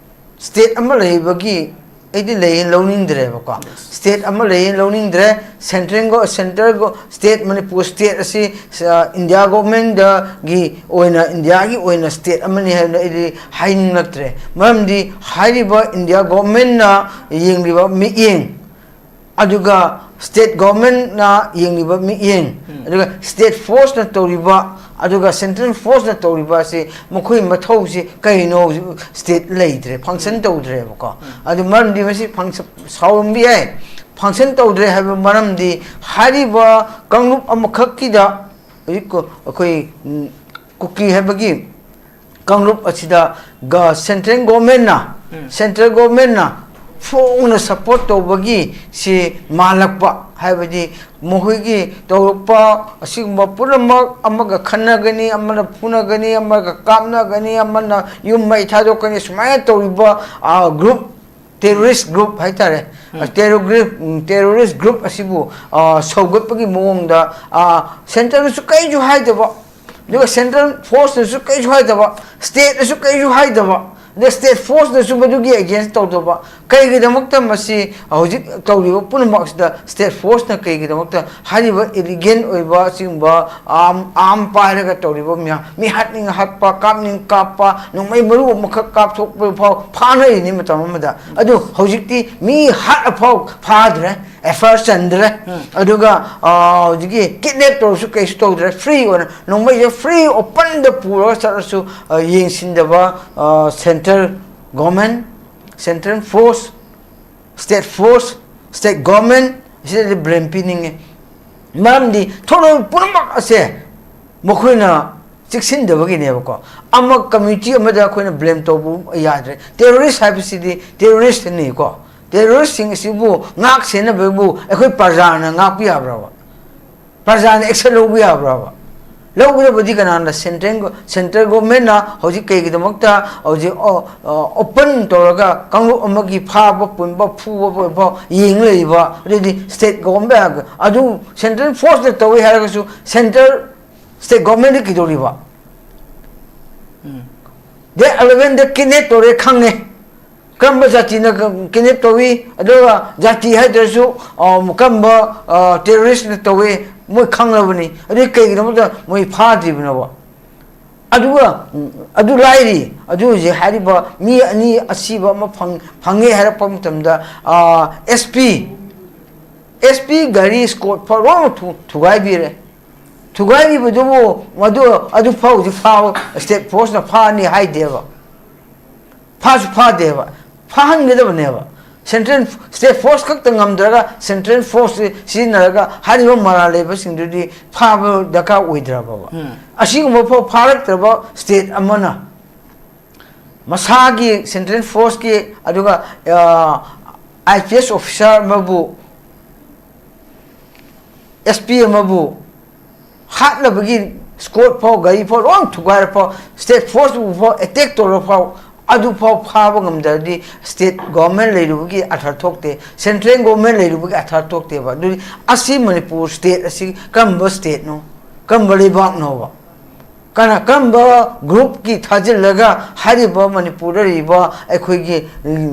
state ꯑꯃ ꯂꯩꯕꯒꯤ ꯑꯩꯗꯤ ꯂꯩꯌꯦꯅ ꯂꯧꯅꯤꯡꯗ꯭ꯔꯦꯕꯀꯣ꯫ Yes. State ꯑꯃ ꯂꯩꯌꯦꯅ ꯂꯧꯅꯤꯡꯗ꯭ꯔꯦ꯫ Central GO-, central GO-, state, Manipur state ꯑꯁꯤ, ꯑ, India government ꯒꯤ ꯑꯣꯏꯅ, India ꯒꯤ ꯑꯣꯏꯅ state ꯑꯃꯅꯤ ꯍꯥꯏꯕꯗ ꯑꯩꯗꯤ ꯍꯥꯏꯅꯤꯡꯂꯛꯇ꯭ꯔꯦ꯫ ꯃꯔꯝꯗꯤ ꯍꯥꯏꯔꯤꯕ India government ꯅ ꯌꯦꯡꯂꯤꯕ ꯃꯤꯠꯌꯦꯡ, ꯑꯗꯨꯒ state government ꯅ ꯌꯦꯡꯂꯤꯕ ꯃꯤꯠꯌꯦꯡ, ꯎꯝ꯫ ꯑꯗꯨꯒ state force ꯅ ꯇꯧꯔꯤꯕ, ꯑꯗꯨꯒ central force ꯅ ꯇꯧꯔꯤꯕ ꯑꯁꯤ ꯃꯈꯣꯏ ꯃꯊꯧꯁꯤ ꯀꯩꯅꯣ? State ꯂꯩꯇ꯭ꯔꯦ, function ꯎꯝ꯫ ꯇꯧꯗ꯭ꯔꯦꯕꯀꯣ꯫ ꯎꯝ꯫ ꯑꯗꯨ ꯃꯔꯝꯗꯤ ꯃꯁꯤ function, ꯁꯥꯎꯔꯝꯕ ꯌꯥꯏ, function ꯇꯧꯗ꯭ꯔꯦ ꯍꯥꯏꯕ ꯃꯔꯝꯗꯤ ꯍꯥꯏꯔꯤꯕ ꯀꯥꯡꯂꯨꯞ ꯑꯃꯈꯛꯀꯤꯗ ꯍꯧꯖꯤꯛ ꯀꯣ-, ꯑꯩꯈꯣꯏ, ꯎꯝ, ꯀꯨꯀꯤ ꯍꯥꯏꯕꯒꯤ ꯀꯥꯡꯂꯨꯞ ꯑꯁꯤꯗ ꯒ-, central government ꯅ, ꯎꯝ꯫ Central government ꯅ ꯐꯣꯡꯅ ꯁꯄꯣꯔꯠ ꯇꯧꯕꯒꯤ ꯁꯤ ꯃꯥꯜꯂꯛꯄ, ꯍꯥꯏꯕꯗꯤ ꯃꯈꯣꯏꯒꯤ ꯇꯧꯔꯛꯄ ꯑꯁꯤꯒꯨꯝꯕ ꯄꯨꯝꯅꯃꯛ, ꯑꯃꯒ ꯈꯟꯅꯒꯅꯤ, ꯑꯃꯅ ꯐꯨꯅꯒꯅꯤ, ꯑꯃꯒ ꯀꯥꯞꯅꯒꯅꯤ, ꯑꯃꯅ ꯌꯨꯝ ꯃꯩ ꯊꯥꯗꯣꯛꯀꯅꯤ, ꯁꯨꯃꯥꯏꯅ ꯇꯧꯔꯤꯕ ꯒ꯭ꯔꯨꯞ, ꯇꯦꯔꯣꯔꯤꯁ ꯒ꯭ꯔꯨꯞ ꯍꯥꯏꯇꯥꯔꯦ, ꯇꯦꯔꯣꯔꯤꯁ ꯒ꯭ꯔꯨꯞ ꯑꯁꯤꯕꯨ ꯁꯧꯒꯠꯄꯒꯤ ꯃꯑꯣꯡꯗ ꯁꯦꯟꯇꯔꯅꯁꯨ ꯀꯔꯤꯁꯨ ꯍꯥꯏꯗꯕ, ꯑꯗꯨꯒ ꯁꯦꯟꯇ꯭ꯔꯦꯜ ꯐꯣꯔꯁꯅꯁꯨ ꯀꯔꯤꯁꯨ ꯍꯥꯏꯗꯕ, ꯁ꯭ꯇꯦꯠꯅꯁꯨ ꯀꯔꯤꯁꯨ ꯍꯥꯏꯗꯕ, ꯑꯗ ꯁ꯭ꯇꯦꯠ ꯐꯣꯔꯁꯅꯁꯨ ꯃꯗꯨꯒꯤ ꯑꯦꯒꯦꯟꯁ ꯇꯧꯗꯕ, ꯀꯩꯒꯤꯗꯃꯛꯇ ꯃꯁꯤ ꯍꯧꯖꯤꯛ ꯇꯧꯔꯤꯕ ꯄꯨꯝꯅꯃꯛꯁꯤꯗ ꯁ꯭ꯇꯦꯠ ꯐꯣꯔꯁꯅ ꯀꯩꯒꯤꯗꯃꯛꯇ ꯍꯥꯏꯔꯤꯕ ꯏꯂꯤꯒꯦꯟ ꯑꯣꯏꯕ ꯑꯁꯤꯒꯨꯝꯕ ꯑꯥꯔꯝ, ꯑꯥꯔꯝ ꯄꯥꯏꯔꯒ ꯇꯧꯔꯤꯕ ꯃꯌꯥꯝ, ꯃꯤ ꯍꯥꯠꯅꯤꯡ ꯍꯥꯠꯄ, ꯀꯥꯞꯅꯤꯡ ꯀꯥꯞꯄ, ꯅꯣꯡꯃꯩ ꯃꯔꯨ ꯑꯃꯈꯛ ꯀꯥꯞꯊꯣꯛꯄ ꯐꯥꯎ ꯐꯥꯅꯔꯤꯅꯤ ꯃꯇꯝ ꯑꯃꯗ꯫ ꯑꯗꯨ ꯍꯧꯖꯤꯛꯇꯤ ꯃꯤ ꯍꯥꯠꯂ ꯐꯥꯎ ꯐꯥꯗ꯭ꯔꯦ, ꯑꯦꯐ ꯑꯥꯏ ꯑꯥꯔ ꯆꯟꯗ꯭ꯔꯦ꯫ ꯑꯗꯨꯒ ꯍꯧꯖꯤꯛꯀꯤ ꯀꯤꯠꯅꯦꯞ ꯇꯧꯔꯁꯨ ꯀꯩꯁꯨ ꯇꯧꯗ꯭ꯔꯦ, ꯐ꯭ꯔꯤ ꯑꯣꯏꯅ ꯅꯣꯡꯃꯩꯁꯦ ꯐ꯭ꯔꯤ ꯑꯣꯄꯟꯗ ꯄꯨꯔꯒ ꯆꯠꯂꯁꯨ ꯌꯦꯡꯁꯤꯟꯗꯕ central government, central force, state force, state government ꯑꯁꯤꯗꯗꯤ ꯕ꯭ꯂꯦꯝ ꯄꯤꯅꯤꯡꯉꯤ꯫ ꯃꯔꯝꯗꯤ ꯊꯣꯛꯂꯛꯏꯕ ꯄꯨꯝꯅꯃꯛ ꯑꯁꯦ ꯃꯈꯣꯏꯅ ꯆꯦꯛꯁꯤꯟꯗꯕꯒꯤꯅꯦꯕꯀꯣ꯫ ꯑꯃ ꯀꯝꯃ꯭ꯌꯨꯅꯤꯇꯤ ꯑꯃꯗ ꯑꯩꯈꯣꯏꯅ ꯕ꯭ꯂꯦꯝ ꯇꯧꯕ ꯌꯥꯗ꯭ꯔꯦ꯫ ꯇꯦꯔꯣꯔꯤꯁ ꯍꯥꯏꯕꯁꯤꯗꯤ ꯇꯦꯔꯣꯔꯤꯁꯅꯤꯀꯣ꯫ ꯇꯦꯔꯣꯔꯤꯁꯁꯤꯡ ꯑꯁꯤꯕꯨ ꯉꯥꯛ ꯁꯦꯟꯅꯕꯕꯨ ꯑꯩꯈꯣꯏ ꯄ꯭ꯔꯖꯥꯅ ꯉꯥꯛꯄ ꯌꯥꯕ꯭ꯔꯕ? ꯄ꯭ꯔꯖꯥꯅ ꯑꯦꯛꯁꯟ ꯂꯧꯕ ꯌꯥꯕ꯭ꯔꯕ? ꯂꯧꯒꯗꯕꯗꯤ ꯀꯅꯥꯅ? ꯁꯦꯟꯇ꯭ꯔꯦꯜ, ꯁꯦꯟꯇ꯭ꯔꯦꯜ ꯒꯣꯔꯃꯦꯟꯅ ꯍꯧꯖꯤꯛ ꯀꯩꯒꯤꯗꯃꯛꯇ ꯍꯧꯖꯤꯛ ꯑꯣꯄꯟ ꯇꯧꯔꯒ ꯀꯥꯡꯂꯨꯞ ꯑꯃꯒꯤ ꯐꯥꯕ ꯄꯨꯟꯕ ꯐꯨꯕ ꯐꯥꯎ ꯌꯦꯡ ꯂꯩꯔꯤꯕ? ꯑꯗꯨꯗꯤ ꯁ꯭ꯇꯦꯠ ꯒꯣꯔꯃꯦꯟ ꯑꯗꯨ ꯁꯦꯟꯇ꯭ꯔꯦꯜ ꯐꯣꯔꯁꯅ ꯇꯧꯏ ꯍꯥꯏꯔꯒꯁꯨ ꯁꯦꯟꯇ꯭ꯔꯦꯜ ꯁ꯭ꯇꯦꯠ ꯒꯣꯔꯃꯦꯟꯗ ꯀꯩꯗꯧꯔꯤꯕ? ꯗꯦꯠ ꯑꯦꯂꯚꯦꯟꯗ ꯀꯤꯗꯅꯦꯞ ꯇꯧꯔꯦ ꯈꯪꯉꯦ꯫ ꯀꯔꯝꯕ ꯖꯥꯇꯤꯅ ꯀꯤꯗꯅꯦꯞ ꯇꯧꯏ? ꯑꯗꯨꯒ ꯖꯥꯇꯤ ꯍꯥꯏꯗ꯭ꯔꯁꯨ, ꯑ, ꯀꯔꯝꯕ, ꯑ, ꯇꯦꯔꯣꯔꯤꯁꯅ ꯇꯧꯏ? ꯃꯣꯏ ꯈꯪꯂꯕꯅꯤ꯫ ꯑꯗꯨꯗꯤ ꯀꯩꯒꯤꯗꯃꯛꯇ ꯃꯣꯏ ꯐꯥꯗ꯭ꯔꯤꯕꯅꯣꯕ? ꯑꯗꯨꯒ, ꯎꯝ, ꯑꯗꯨ ꯂꯥꯏꯔꯤ꯫ ꯑꯗꯨ ꯍꯧꯖꯤꯛ ꯍꯥꯏꯔꯤꯕ ꯃꯤ ꯑꯅꯤ ꯑꯁꯤꯕ ꯑꯃ ꯐꯪ-, ꯐꯪꯉꯦ ꯍꯥꯏꯔꯛꯄ ꯃꯇꯝꯗ, ꯑ, ꯑꯦꯁ ꯄꯤ, ꯑꯦꯁ ꯄꯤ ꯒꯥꯔꯤ ꯏꯁꯀꯣꯔꯠ ꯐꯥꯎ ꯂꯣꯏꯅ ꯊꯨ-, ꯊꯨꯒꯥꯏꯕꯤꯔꯦ꯫ ꯊꯨꯒꯥꯏꯔꯤꯕꯗꯨꯕꯨ ꯃꯗꯨ, ꯑꯗꯨ ꯐꯥꯎ ꯍꯧꯖꯤꯛ ꯐꯥꯕ ꯁ꯭ꯇꯦꯠ ꯐꯣꯔꯁꯅ ꯐꯥꯅꯤ ꯍꯥꯏꯗꯦꯕ꯫ ꯐꯥꯁꯨ ꯐꯥꯗꯦꯕ꯫ ꯐꯥꯍꯟꯒꯗꯕꯅꯦꯕ꯫ ꯁꯦꯟꯇ꯭ꯔꯦꯜ ꯁ꯭ꯇꯦꯠ ꯐꯣꯔꯁ ꯈꯛꯇ ꯉꯝꯗ꯭ꯔꯒ ꯁꯦꯟꯇ꯭ꯔꯦꯜ ꯐꯣꯔꯁꯁꯤ ꯁꯤꯖꯤꯟꯅꯔꯒ ꯍꯥꯏꯔꯤꯕ ꯃꯔꯥꯜ ꯂꯩꯕꯁꯤꯡꯗꯨꯗꯤ ꯐꯥꯕ ꯗꯔꯀꯥꯔ ꯑꯣꯏꯗ꯭ꯔꯕꯕ? ꯑꯁꯤꯒꯨꯝꯕ ꯐꯥꯎ ꯐꯥꯔꯛꯇ꯭ꯔꯕ ꯁ꯭ꯇꯦꯠ ꯑꯃꯅ ꯃꯁꯥꯒꯤ ꯁꯦꯟꯇ꯭ꯔꯦꯜ ꯐꯣꯔꯁꯀꯤ, ꯑꯗꯨꯒ, ꯑ, ꯑꯥꯏ ꯄꯤ ꯑꯦꯁ ꯑꯣꯐꯤꯁꯥꯔ ꯑꯃꯕꯨ, ꯑꯦꯁ ꯄꯤ ꯑꯃꯕꯨ ꯍꯥꯠꯅꯕꯒꯤ ꯁ꯭ꯀꯣꯠ ꯐꯥꯎ, ꯒꯥꯔꯤ ꯐꯥꯎ ꯂꯣꯏ ꯊꯨꯒꯥꯏꯔ ꯐꯥꯎ, ꯁ꯭ꯇꯦꯠ ꯐꯣꯔꯁꯕꯨ ꯐꯥꯎ ꯑꯦꯇꯦꯛ ꯇꯧꯔ ꯐꯥꯎ, ꯑꯗꯨꯐꯥꯎ ꯐꯥꯕ ꯉꯝꯗ꯭ꯔꯗꯤ ꯁ꯭ꯇꯦꯠ ꯒꯣꯚꯔꯟꯃꯦꯟ ꯂꯩꯔꯨꯕꯒꯤ ꯑꯥꯔꯊ ꯊꯣꯛꯇꯦ, ꯁꯦꯟꯇ꯭ꯔꯦꯜ ꯒꯣꯚꯔꯟꯃꯦꯟ ꯂꯩꯔꯨꯕꯒꯤ ꯑꯥꯔꯊ ꯊꯣꯛꯇꯦꯕ꯫ ꯑꯗꯨꯗꯤ ꯑꯁꯤ ꯃꯅꯤꯄꯨꯔ ꯁ꯭ꯇꯦꯠ ꯑꯁꯤ ꯀꯔꯝꯕ ꯁ꯭ꯇꯦꯠꯅꯣ, ꯀꯔꯝꯕ ꯂꯩꯕꯥꯛꯅꯣꯕ? ꯀꯅꯥ, ꯀꯔꯝꯕ ꯒ꯭ꯔꯨꯞꯀꯤ ꯊꯥꯖꯤꯜꯂꯒ ꯍꯥꯏꯔꯤꯕ ꯃꯅꯤꯄꯨꯔꯗ ꯂꯩꯔꯤꯕ ꯑꯩꯈꯣꯏꯒꯤ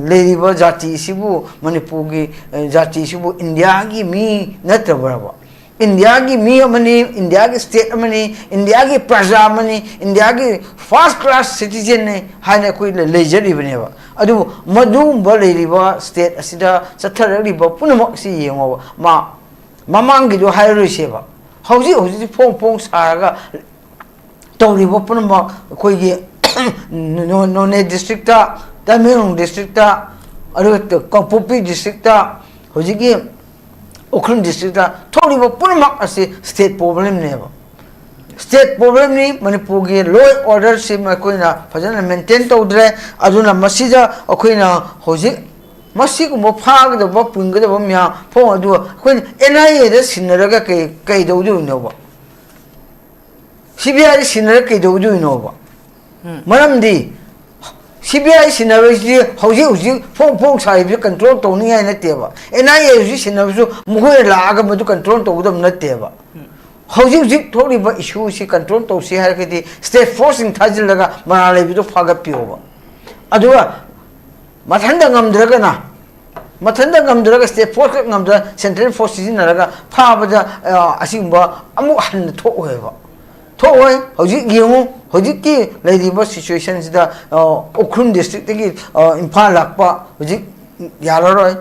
ꯂꯩꯔꯤꯕ ꯖꯥꯇꯤ ꯑꯁꯤꯕꯨ, ꯃꯅꯤꯄꯨꯔꯒꯤ, ꯑ, ꯖꯥꯇꯤ ꯑꯁꯤꯕꯨ ꯏꯟꯗꯤꯌꯥꯒꯤ ꯃꯤ ꯅꯠꯇꯕ꯭ꯔꯕ? ꯏꯟꯗꯤꯌꯥꯒꯤ ꯃꯤ ꯑꯃꯅꯤ, ꯏꯟꯗꯤꯌꯥꯒꯤ ꯁ꯭ꯇꯦꯠ ꯑꯃꯅꯤ, ꯏꯟꯗꯤꯌꯥꯒꯤ ꯄ꯭ꯔꯖꯥ ꯑꯃꯅꯤ, ꯏꯟꯗꯤꯌꯥꯒꯤ ꯐꯥꯔꯁ ꯀ꯭ꯂꯥꯁ ꯁꯤꯇꯤꯖꯦꯟꯅꯤ ꯍꯥꯏꯅ ꯑꯩꯈꯣꯏ ꯂꯩꯖꯔꯤꯕꯅꯦꯕ꯫ ꯑꯗꯨꯕꯨ ꯃꯗꯨꯒꯨꯝꯕ ꯂꯩꯔꯤꯕ ꯁ꯭ꯇꯦꯠ ꯑꯁꯤꯗ ꯆꯠꯊꯔꯛꯂꯤꯕ ꯄꯨꯝꯅꯃꯛꯁꯤ ꯌꯦꯡꯉꯣꯕ꯫ ꯃꯥ-, ꯃꯃꯥꯡꯒꯤꯗꯣ ꯍꯥꯏꯔꯔꯣꯏꯁꯦꯕ꯫ ꯍꯧꯖꯤꯛ ꯍꯧꯖꯤꯛ ꯐꯣꯡ ꯐꯣꯡ ꯁꯥꯔꯒ ꯇꯧꯔꯤꯕ ꯄꯨꯝꯅꯃꯛ ꯑꯩꯈꯣꯏꯒꯤ ꯅꯣ-, ꯅꯣꯅꯦ ꯗꯤꯁꯇ꯭ꯔꯤꯛꯇ, ꯇꯃꯦꯡꯂꯣꯡ ꯗꯤꯁꯇ꯭ꯔꯤꯛꯇ, ꯑꯗꯨꯒ ꯀꯥꯡꯄꯣꯛꯄꯤ ꯗꯤꯁꯇ꯭ꯔꯤꯛꯇ, ꯍꯧꯖꯤꯛꯀꯤ ꯎꯈ꯭ꯔꯨꯜ ꯗꯤꯁꯇ꯭ꯔꯤꯛꯇ ꯊꯣꯛꯂꯤꯕ ꯄꯨꯝꯅꯃꯛ ꯑꯁꯤ ꯁ꯭ꯇꯦꯠ ꯄ꯭ꯔꯣꯕ꯭ꯂꯦꯝꯅꯦꯕ꯫ ꯁ꯭ꯇꯦꯠ ꯄ꯭ꯔꯣꯕ꯭ꯂꯦꯝꯅꯤ꯫ ꯃꯅꯤꯄꯨꯔꯒꯤ ꯂꯣ ꯑꯦꯟ ꯑꯣꯔꯗꯔꯁꯤ ꯑꯩꯈꯣꯏꯅ ꯐꯖꯅ ꯃꯦꯟꯇꯦꯟ ꯇꯧꯗ꯭ꯔꯦ꯫ ꯑꯗꯨꯅ ꯃꯁꯤꯗ ꯑꯩꯈꯣꯏꯅ ꯍꯧꯖꯤꯛ ꯃꯁꯤꯒꯨꯝꯕ ꯐꯥꯒꯗꯕ, ꯄꯨꯟꯒꯗꯕ ꯃꯌꯥꯝ ꯐꯣꯡ ꯑꯗꯨ ꯑꯩꯈꯣꯏꯅ ꯑꯦꯟ ꯑꯥꯏ ꯑꯦꯗ ꯁꯤꯟꯅꯔꯒ ꯀꯩ, ꯀꯩꯗꯧꯗꯣꯏꯅꯣꯕ? ꯁꯤ ꯕꯤ ꯑꯥꯏꯗ ꯁꯤꯟꯅꯔꯒ ꯀꯩꯗꯧꯗꯣꯏꯅꯣꯕ? ꯎꯝ꯫ ꯃꯔꯝꯗꯤ ꯁꯤ ꯕꯤ ꯑꯥꯏ ꯁꯤꯟꯅꯕꯁꯤꯗꯤ ꯍꯧꯖꯤꯛ ꯍꯧꯖꯤꯛ ꯐꯣꯡ ꯐꯣꯡ ꯁꯥꯔꯤꯕꯁꯤ ꯀꯟꯇ꯭ꯔꯣꯜ ꯇꯧꯅꯤꯡꯉꯥꯏ ꯅꯠꯇꯦꯕ꯫ ꯑꯦꯟ ꯑꯥꯏ ꯑꯦ ꯍꯧꯖꯤꯛ ꯁꯤꯟꯅꯕꯁꯨ ꯃꯈꯣꯏꯅ ꯂꯥꯛꯑꯒ ꯃꯗꯨ ꯀꯟꯇ꯭ꯔꯣꯜ ꯇꯧꯒꯗꯕ ꯅꯠꯇꯦꯕ꯫ ꯎꯝ꯫ ꯍꯧꯖꯤꯛ ꯍꯧꯖꯤꯛ ꯊꯣꯛꯂꯤꯕ ꯏꯁꯨꯁꯤ ꯀꯟꯇ꯭ꯔꯣꯜ ꯇꯧꯁꯤ ꯍꯥꯏꯔꯒꯗꯤ ꯁ꯭ꯇꯦꯠ ꯐꯣꯔꯁꯁꯤꯡ ꯊꯥꯖꯤꯜꯂꯒ ꯃꯔꯥꯜ ꯂꯩꯕꯗꯣ ꯐꯥꯒꯠꯄꯤꯌꯣꯕ꯫ ꯑꯗꯨꯒ ꯃꯊꯟꯇ ꯉꯝꯗ꯭ꯔꯒꯅ, ꯃꯊꯟꯇ ꯉꯝꯗ꯭ꯔꯒ ꯁ꯭ꯇꯦꯠ ꯐꯣꯔꯁ ꯈꯛ ꯉꯝꯗ꯭ꯔ ꯁꯦꯟꯇ꯭ꯔꯦꯜ ꯐꯣꯔꯁ ꯁꯤꯖꯤꯟꯅꯔꯒ ꯐꯥꯕꯗ, ꯑ, ꯑꯁꯤꯒꯨꯝꯕ ꯑꯃꯨꯛ ꯍꯟꯅ ꯊꯣꯛꯑꯣꯏꯕ꯫ ꯊꯣꯛꯑꯣꯏ꯫ ꯍꯧꯖꯤꯛ ꯌꯦꯡꯉꯨ, ꯍꯧꯖꯤꯛꯀꯤ ꯂꯩꯔꯤꯕ ꯁꯤꯆꯨꯋꯦꯁꯟꯁꯤꯗ, ꯑ, ꯎꯈ꯭ꯔꯨꯜ ꯗꯤꯁꯇ꯭ꯔꯤꯛꯇꯒꯤ, ꯑ, ꯏꯝꯐꯥꯜ ꯂꯥꯛꯄ ꯍꯧꯖꯤꯛ ꯌꯥꯔꯔꯣꯏ꯫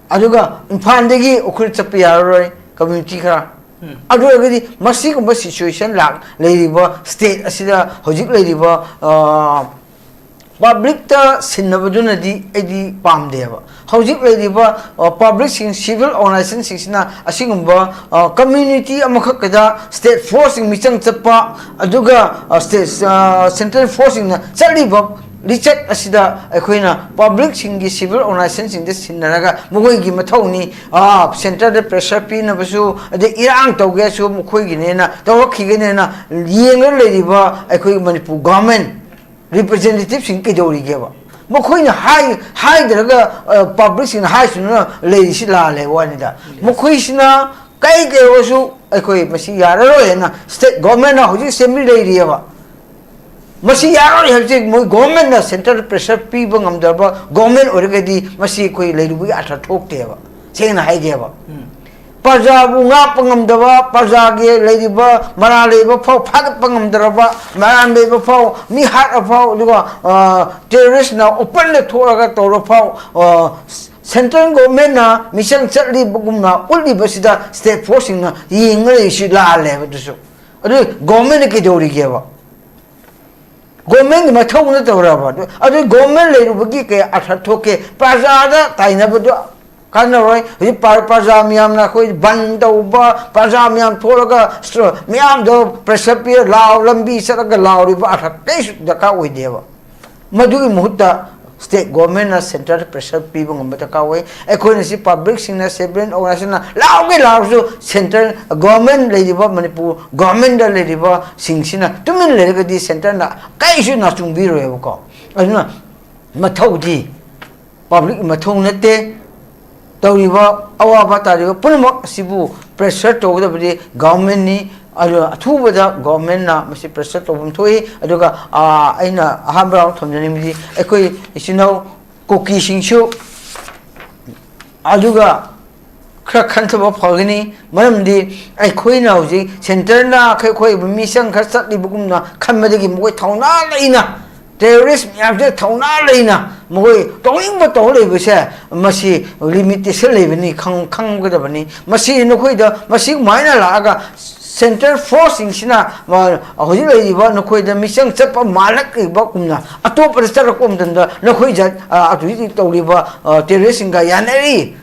ꯑꯗꯨꯒ ꯏꯝꯐꯥꯜꯗꯒꯤ ꯎꯈ꯭ꯔꯨꯜ ꯆꯠꯄ ꯌꯥꯔꯔꯣꯏ ꯀꯝꯃ꯭ꯌꯨꯅꯤꯇꯤ ꯈꯔ꯫ ꯎꯝ꯫ ꯑꯗꯨ ꯑꯣꯏꯔꯒꯗꯤ ꯃꯁꯤꯒꯨꯝꯕ ꯁꯤꯆꯨꯋꯦꯁꯟ ꯂꯥꯛ-, ꯂꯩꯔꯤꯕ ꯁ꯭ꯇꯦꯠ ꯑꯁꯤꯗ ꯍꯧꯖꯤꯛ ꯂꯩꯔꯤꯕ, ꯑ, ꯄꯕ꯭ꯂꯤꯛꯇ ꯁꯤꯟꯅꯕꯗꯨꯅꯗꯤ ꯑꯩꯗꯤ ꯄꯥꯝꯗꯦꯕ꯫ ꯍꯧꯖꯤꯛ ꯂꯩꯔꯤꯕ, ꯑ, ꯄꯕ꯭ꯂꯤꯛꯁꯤꯡ, ꯁꯤꯚꯤꯜ ꯑꯣꯔꯒꯅꯥꯏꯖꯦꯁꯟꯁꯤꯡꯁꯤꯅ ꯑꯁꯤꯒꯨꯝꯕ, ꯑ, ꯀꯝꯃ꯭ꯌꯨꯅꯤꯇꯤ ꯑꯃꯈꯛꯇꯗ ꯁ꯭ꯇꯦꯠ ꯐꯣꯔꯁꯁꯤꯡ ꯃꯤꯆꯪ ꯆꯠꯄ, ꯑꯗꯨꯒ, ꯑ, ꯁ꯭ꯇꯦꯠ, ꯑ, ꯁꯦꯟꯇ꯭ꯔꯦꯜ ꯐꯣꯔꯁꯁꯤꯡꯅ ꯆꯠꯂꯤꯕ ꯂꯤꯆꯠ ꯑꯁꯤꯗ ꯑꯩꯈꯣꯏꯅ ꯄꯕ꯭ꯂꯤꯛꯁꯤꯡꯒꯤ, ꯁꯤꯚꯤꯜ ꯑꯣꯔꯒꯅꯥꯏꯖꯦꯁꯟꯁꯤꯡꯗ ꯁꯤꯟꯅꯔꯒ ꯃꯈꯣꯏꯒꯤ ꯃꯊꯧꯅꯤ, ꯁꯦꯟꯇꯔꯗ ꯄ꯭ꯔꯦꯁꯔ ꯄꯤꯅꯕꯁꯨ, ꯑꯗꯩ ꯏꯔꯥꯡ ꯇꯧꯒꯦꯁꯨ ꯃꯈꯣꯏꯒꯤꯅꯦꯅ, ꯇꯧꯔꯛꯈꯤꯒꯅꯦꯅ ꯌꯦꯡꯂꯒ ꯂꯩꯔꯤꯕ ꯑꯩꯈꯣꯏꯒꯤ ꯃꯅꯤꯄꯨꯔ ꯒꯣꯔꯃꯦꯟ ꯔꯤꯄ꯭ꯔꯖꯦꯟꯇꯦꯇꯤꯚꯁꯤꯡ ꯀꯩꯗꯧꯔꯤꯒꯦꯕ? ꯃꯈꯣꯏꯅ ꯍꯥꯏ-, ꯍꯥꯏꯗ꯭ꯔꯒ, ꯑ, ꯄꯕ꯭ꯂꯤꯛꯁꯤꯡꯅ ꯍꯥꯏꯁꯅꯨꯅ ꯂꯩꯔꯤꯁꯤ ꯂꯥꯜꯂꯦ ꯋꯥꯅꯤꯗ꯫ ꯃꯈꯣꯏꯁꯤꯅ ꯀꯩ ꯀꯩ ꯑꯣꯏꯔꯁꯨ ꯑꯩꯈꯣꯏ ꯃꯁꯤ ꯌꯥꯔꯔꯣꯏ ꯍꯥꯏꯅ ꯁ꯭ꯇꯦꯠ ꯒꯣꯔꯃꯦꯟꯅ ꯍꯧꯖꯤꯛ ꯑꯦꯁꯦꯝꯕ꯭ꯂꯤ ꯂꯩꯔꯤꯑꯕ꯫ ꯃꯁꯤ ꯌꯥꯔꯣꯏ ꯍꯥꯏꯕꯁꯤ ꯃꯣꯏ ꯒꯣꯔꯃꯦꯟꯅ ꯁꯦꯟꯇ꯭ꯔꯦꯜ ꯄ꯭ꯔꯦꯁꯔ ꯄꯤꯕ ꯉꯝꯗꯕ ꯒꯣꯔꯃꯦꯟ ꯑꯣꯏꯔꯒꯗꯤ ꯃꯁꯤ ꯑꯩꯈꯣꯏ ꯂꯩꯔꯨꯕꯒꯤ ꯑꯥꯔꯊ ꯊꯣꯛꯇꯦꯕ, ꯁꯦꯡꯅ ꯍꯥꯏꯒꯦꯕ꯫ ꯄ꯭ꯔꯖꯥꯕꯨ ꯉꯥꯛꯄ ꯉꯝꯗꯕ, ꯄ꯭ꯔꯖꯥꯒꯤ ꯂꯩꯔꯤꯕ ꯃꯔꯥꯜ ꯂꯩꯕ ꯐꯥꯎ ꯐꯥꯒꯠꯄ ꯉꯝꯗ꯭ꯔꯕ, ꯃꯔꯥꯜ ꯂꯩꯕ ꯐꯥꯎ ꯃꯤ ꯍꯥꯠꯂ ꯐꯥꯎ, ꯑꯗꯨꯒ ꯇꯦꯔꯣꯔꯤꯁꯅ ꯑꯣꯄꯟꯗ ꯊꯣꯛꯂꯒ ꯇꯧꯔ ꯐꯥꯎ, ꯁꯦꯟꯇ꯭ꯔꯦꯜ ꯒꯣꯔꯃꯦꯟꯅ ꯃꯤꯆꯪ ꯆꯠꯂꯤꯕꯒꯨꯝꯅ ꯎꯠꯂꯤꯕꯁꯤꯗ ꯁ꯭ꯇꯦꯠ ꯐꯣꯔꯁꯁꯤꯡꯅ ꯌꯦꯡꯉ ꯂꯩꯔꯤꯁꯤ ꯂꯥꯜꯂꯦꯕ꯫ ꯑꯗꯨꯁꯨ ꯑꯗꯨ ꯒꯣꯔꯃꯦꯟꯅ ꯀꯩꯗꯧꯔꯤꯒꯦꯕ? ꯒꯣꯔꯃꯦꯟꯒꯤ ꯃꯊꯧ ꯅꯠꯇꯕ꯭ꯔꯕ? ꯑꯗꯨ, ꯑꯗꯨ ꯒꯣꯔꯃꯦꯟ ꯂꯩꯔꯨꯕꯒꯤ ꯀꯩ ꯑꯥꯔꯊ ꯊꯣꯛꯀꯦ? ꯄ꯭ꯔꯖꯥꯗ ꯇꯥꯏꯅꯕꯗꯨ ꯀꯥꯟꯅꯔꯣꯏ꯫ ꯍꯧꯖꯤꯛ ꯄ꯭ꯔ-, ꯄ꯭ꯔꯖꯥ ꯃꯌꯥꯝꯅ ꯑꯩꯈꯣꯏ ꯕꯟ ꯇꯧꯕ, ꯄ꯭ꯔꯖꯥ ꯃꯌꯥꯝ ꯊꯣꯛꯂꯒ ꯁ꯭ꯇ-, ꯃꯌꯥꯝꯗꯣ ꯄ꯭ꯔꯦꯁꯔ ꯄꯤꯔ ꯂꯥꯎ, ꯂꯝꯕꯤ ꯆꯠꯂꯒ ꯂꯥꯎꯔꯤꯕ ꯑꯥꯔꯊ ꯀꯔꯤꯁꯨ ꯗꯔꯀꯥꯔ ꯑꯣꯏꯗꯦꯕ꯫ ꯃꯗꯨꯒꯤ ꯃꯍꯨꯠꯇ ꯁ꯭ꯇꯦꯠ ꯒꯣꯔꯃꯦꯟꯅ ꯁꯦꯟꯇ꯭ꯔꯗ ꯄ꯭ꯔꯦꯁꯔ ꯄꯤꯕ ꯉꯝꯕ ꯗꯔꯀꯥꯔ ꯑꯣꯏ꯫ ꯑꯩꯈꯣꯏꯅ ꯁꯤ ꯄꯕ꯭ꯂꯤꯛꯁꯤꯡꯅ, ꯁꯤꯚꯤꯜ ꯑꯣꯔꯒꯅꯥꯏꯖꯦꯁꯟꯅ ꯂꯥꯎꯒꯦ ꯂꯥꯎꯔꯁꯨ ꯁꯦꯟꯇ꯭ꯔꯦꯜ ꯒꯣꯔꯃꯦꯟ ꯂꯩꯔꯤꯕ, ꯃꯅꯤꯄꯨꯔ ꯒꯣꯔꯃꯦꯟꯗ ꯂꯩꯔꯤꯕꯁꯤꯡꯁꯤꯅ ꯇꯨꯃꯤꯟ ꯂꯩꯔꯒꯗꯤ ꯁꯦꯟꯇ꯭ꯔꯅ ꯀꯔꯤꯁꯨ ꯅꯥꯆꯨꯡꯕꯤꯔꯣꯏꯕꯀꯣ꯫ ꯑꯗꯨꯅ ꯃꯊꯧꯗꯤ ꯄꯕ꯭ꯂꯤꯛ ꯃꯊꯧ ꯅꯠꯇꯦ꯫ ꯇꯧꯔꯤꯕ ꯑꯋꯥꯕ ꯇꯥꯔꯤꯕ ꯄꯨꯝꯅꯃꯛ ꯑꯁꯤꯕꯨ ꯄ꯭ꯔꯦꯁꯔ ꯇꯧꯒꯗꯕꯗꯤ ꯒꯣꯔꯃꯦꯟꯅꯤ꯫ ꯑꯗꯨꯅ ꯑꯊꯨꯕꯗ ꯒꯣꯔꯃꯦꯟꯅ ꯃꯁꯤ ꯄ꯭ꯔꯦꯁꯔ ꯇꯧꯐꯝ ꯊꯣꯛꯏ꯫ ꯑꯗꯨꯒ, ꯑꯥ, ꯑꯩꯅ ꯑꯍꯥꯟꯕ ꯔꯥꯎꯟ ꯊꯝꯖꯅꯤꯡꯕꯗꯤ ꯑꯩꯈꯣꯏ ꯏꯆꯤꯟ ꯏꯅꯥꯎ ꯀꯨꯀꯤꯁꯤꯡꯁꯨ ꯑꯗꯨꯒ ꯈꯔ ꯈꯟꯊꯕ ꯐꯒꯅꯤ꯫ ꯃꯔꯝꯗꯤ ꯑꯩꯈꯣꯏꯅ ꯍꯧꯖꯤꯛ ꯁꯦꯟꯇꯔꯅ ꯑꯩꯈꯣꯏ, ꯑꯩꯈꯣꯏ ꯃꯤꯆꯪ ꯈꯔ ꯆꯠꯂꯤꯕꯒꯨꯝꯅ ꯈꯟꯕꯗꯒꯤ ꯃꯈꯣꯏ ꯊꯧꯅꯥ ꯂꯩꯅ ꯇꯦꯔꯣꯔꯤꯁ ꯃꯌꯥꯝꯁꯦ ꯊꯧꯅꯥ ꯂꯩꯅ ꯃꯈꯣꯏ ꯇꯧꯅꯤꯡꯕ ꯇꯧ ꯂꯩꯕꯁꯦ, ꯃꯁꯤ ꯂꯤꯃꯤꯇꯦꯁꯟ ꯂꯩꯕꯅꯤ, ꯈꯪ-, ꯈꯪꯒꯗꯕꯅꯤ꯫ ꯃꯁꯤ ꯅꯈꯣꯏꯗ ꯃꯁꯤꯃꯥꯏꯅ ꯂꯥꯛꯑꯒ ꯁꯦꯟꯇ꯭ꯔꯦꯜ ꯐꯣꯔꯁꯁꯤꯡꯁꯤꯅ, ꯑ, ꯍꯧꯖꯤꯛ ꯂꯩꯔꯤꯕ ꯅꯈꯣꯏꯗ ꯃꯤꯆꯪ ꯆꯠꯄ ꯃꯥꯜꯂꯛꯂꯤꯕꯒꯨꯝꯅ ꯑꯇꯣꯞꯄꯗ ꯆꯠꯂꯛꯄ ꯃꯇꯝꯗ ꯅꯈꯣꯏ ꯖꯥꯠ, ꯑ, ꯍꯧꯖꯤꯛ ꯍꯧꯖꯤꯛ ꯇꯧꯔꯤꯕ, ꯑ, ꯇꯦꯔꯣꯔꯤꯁꯁꯤꯡꯒ ꯌꯥꯅꯔꯤ,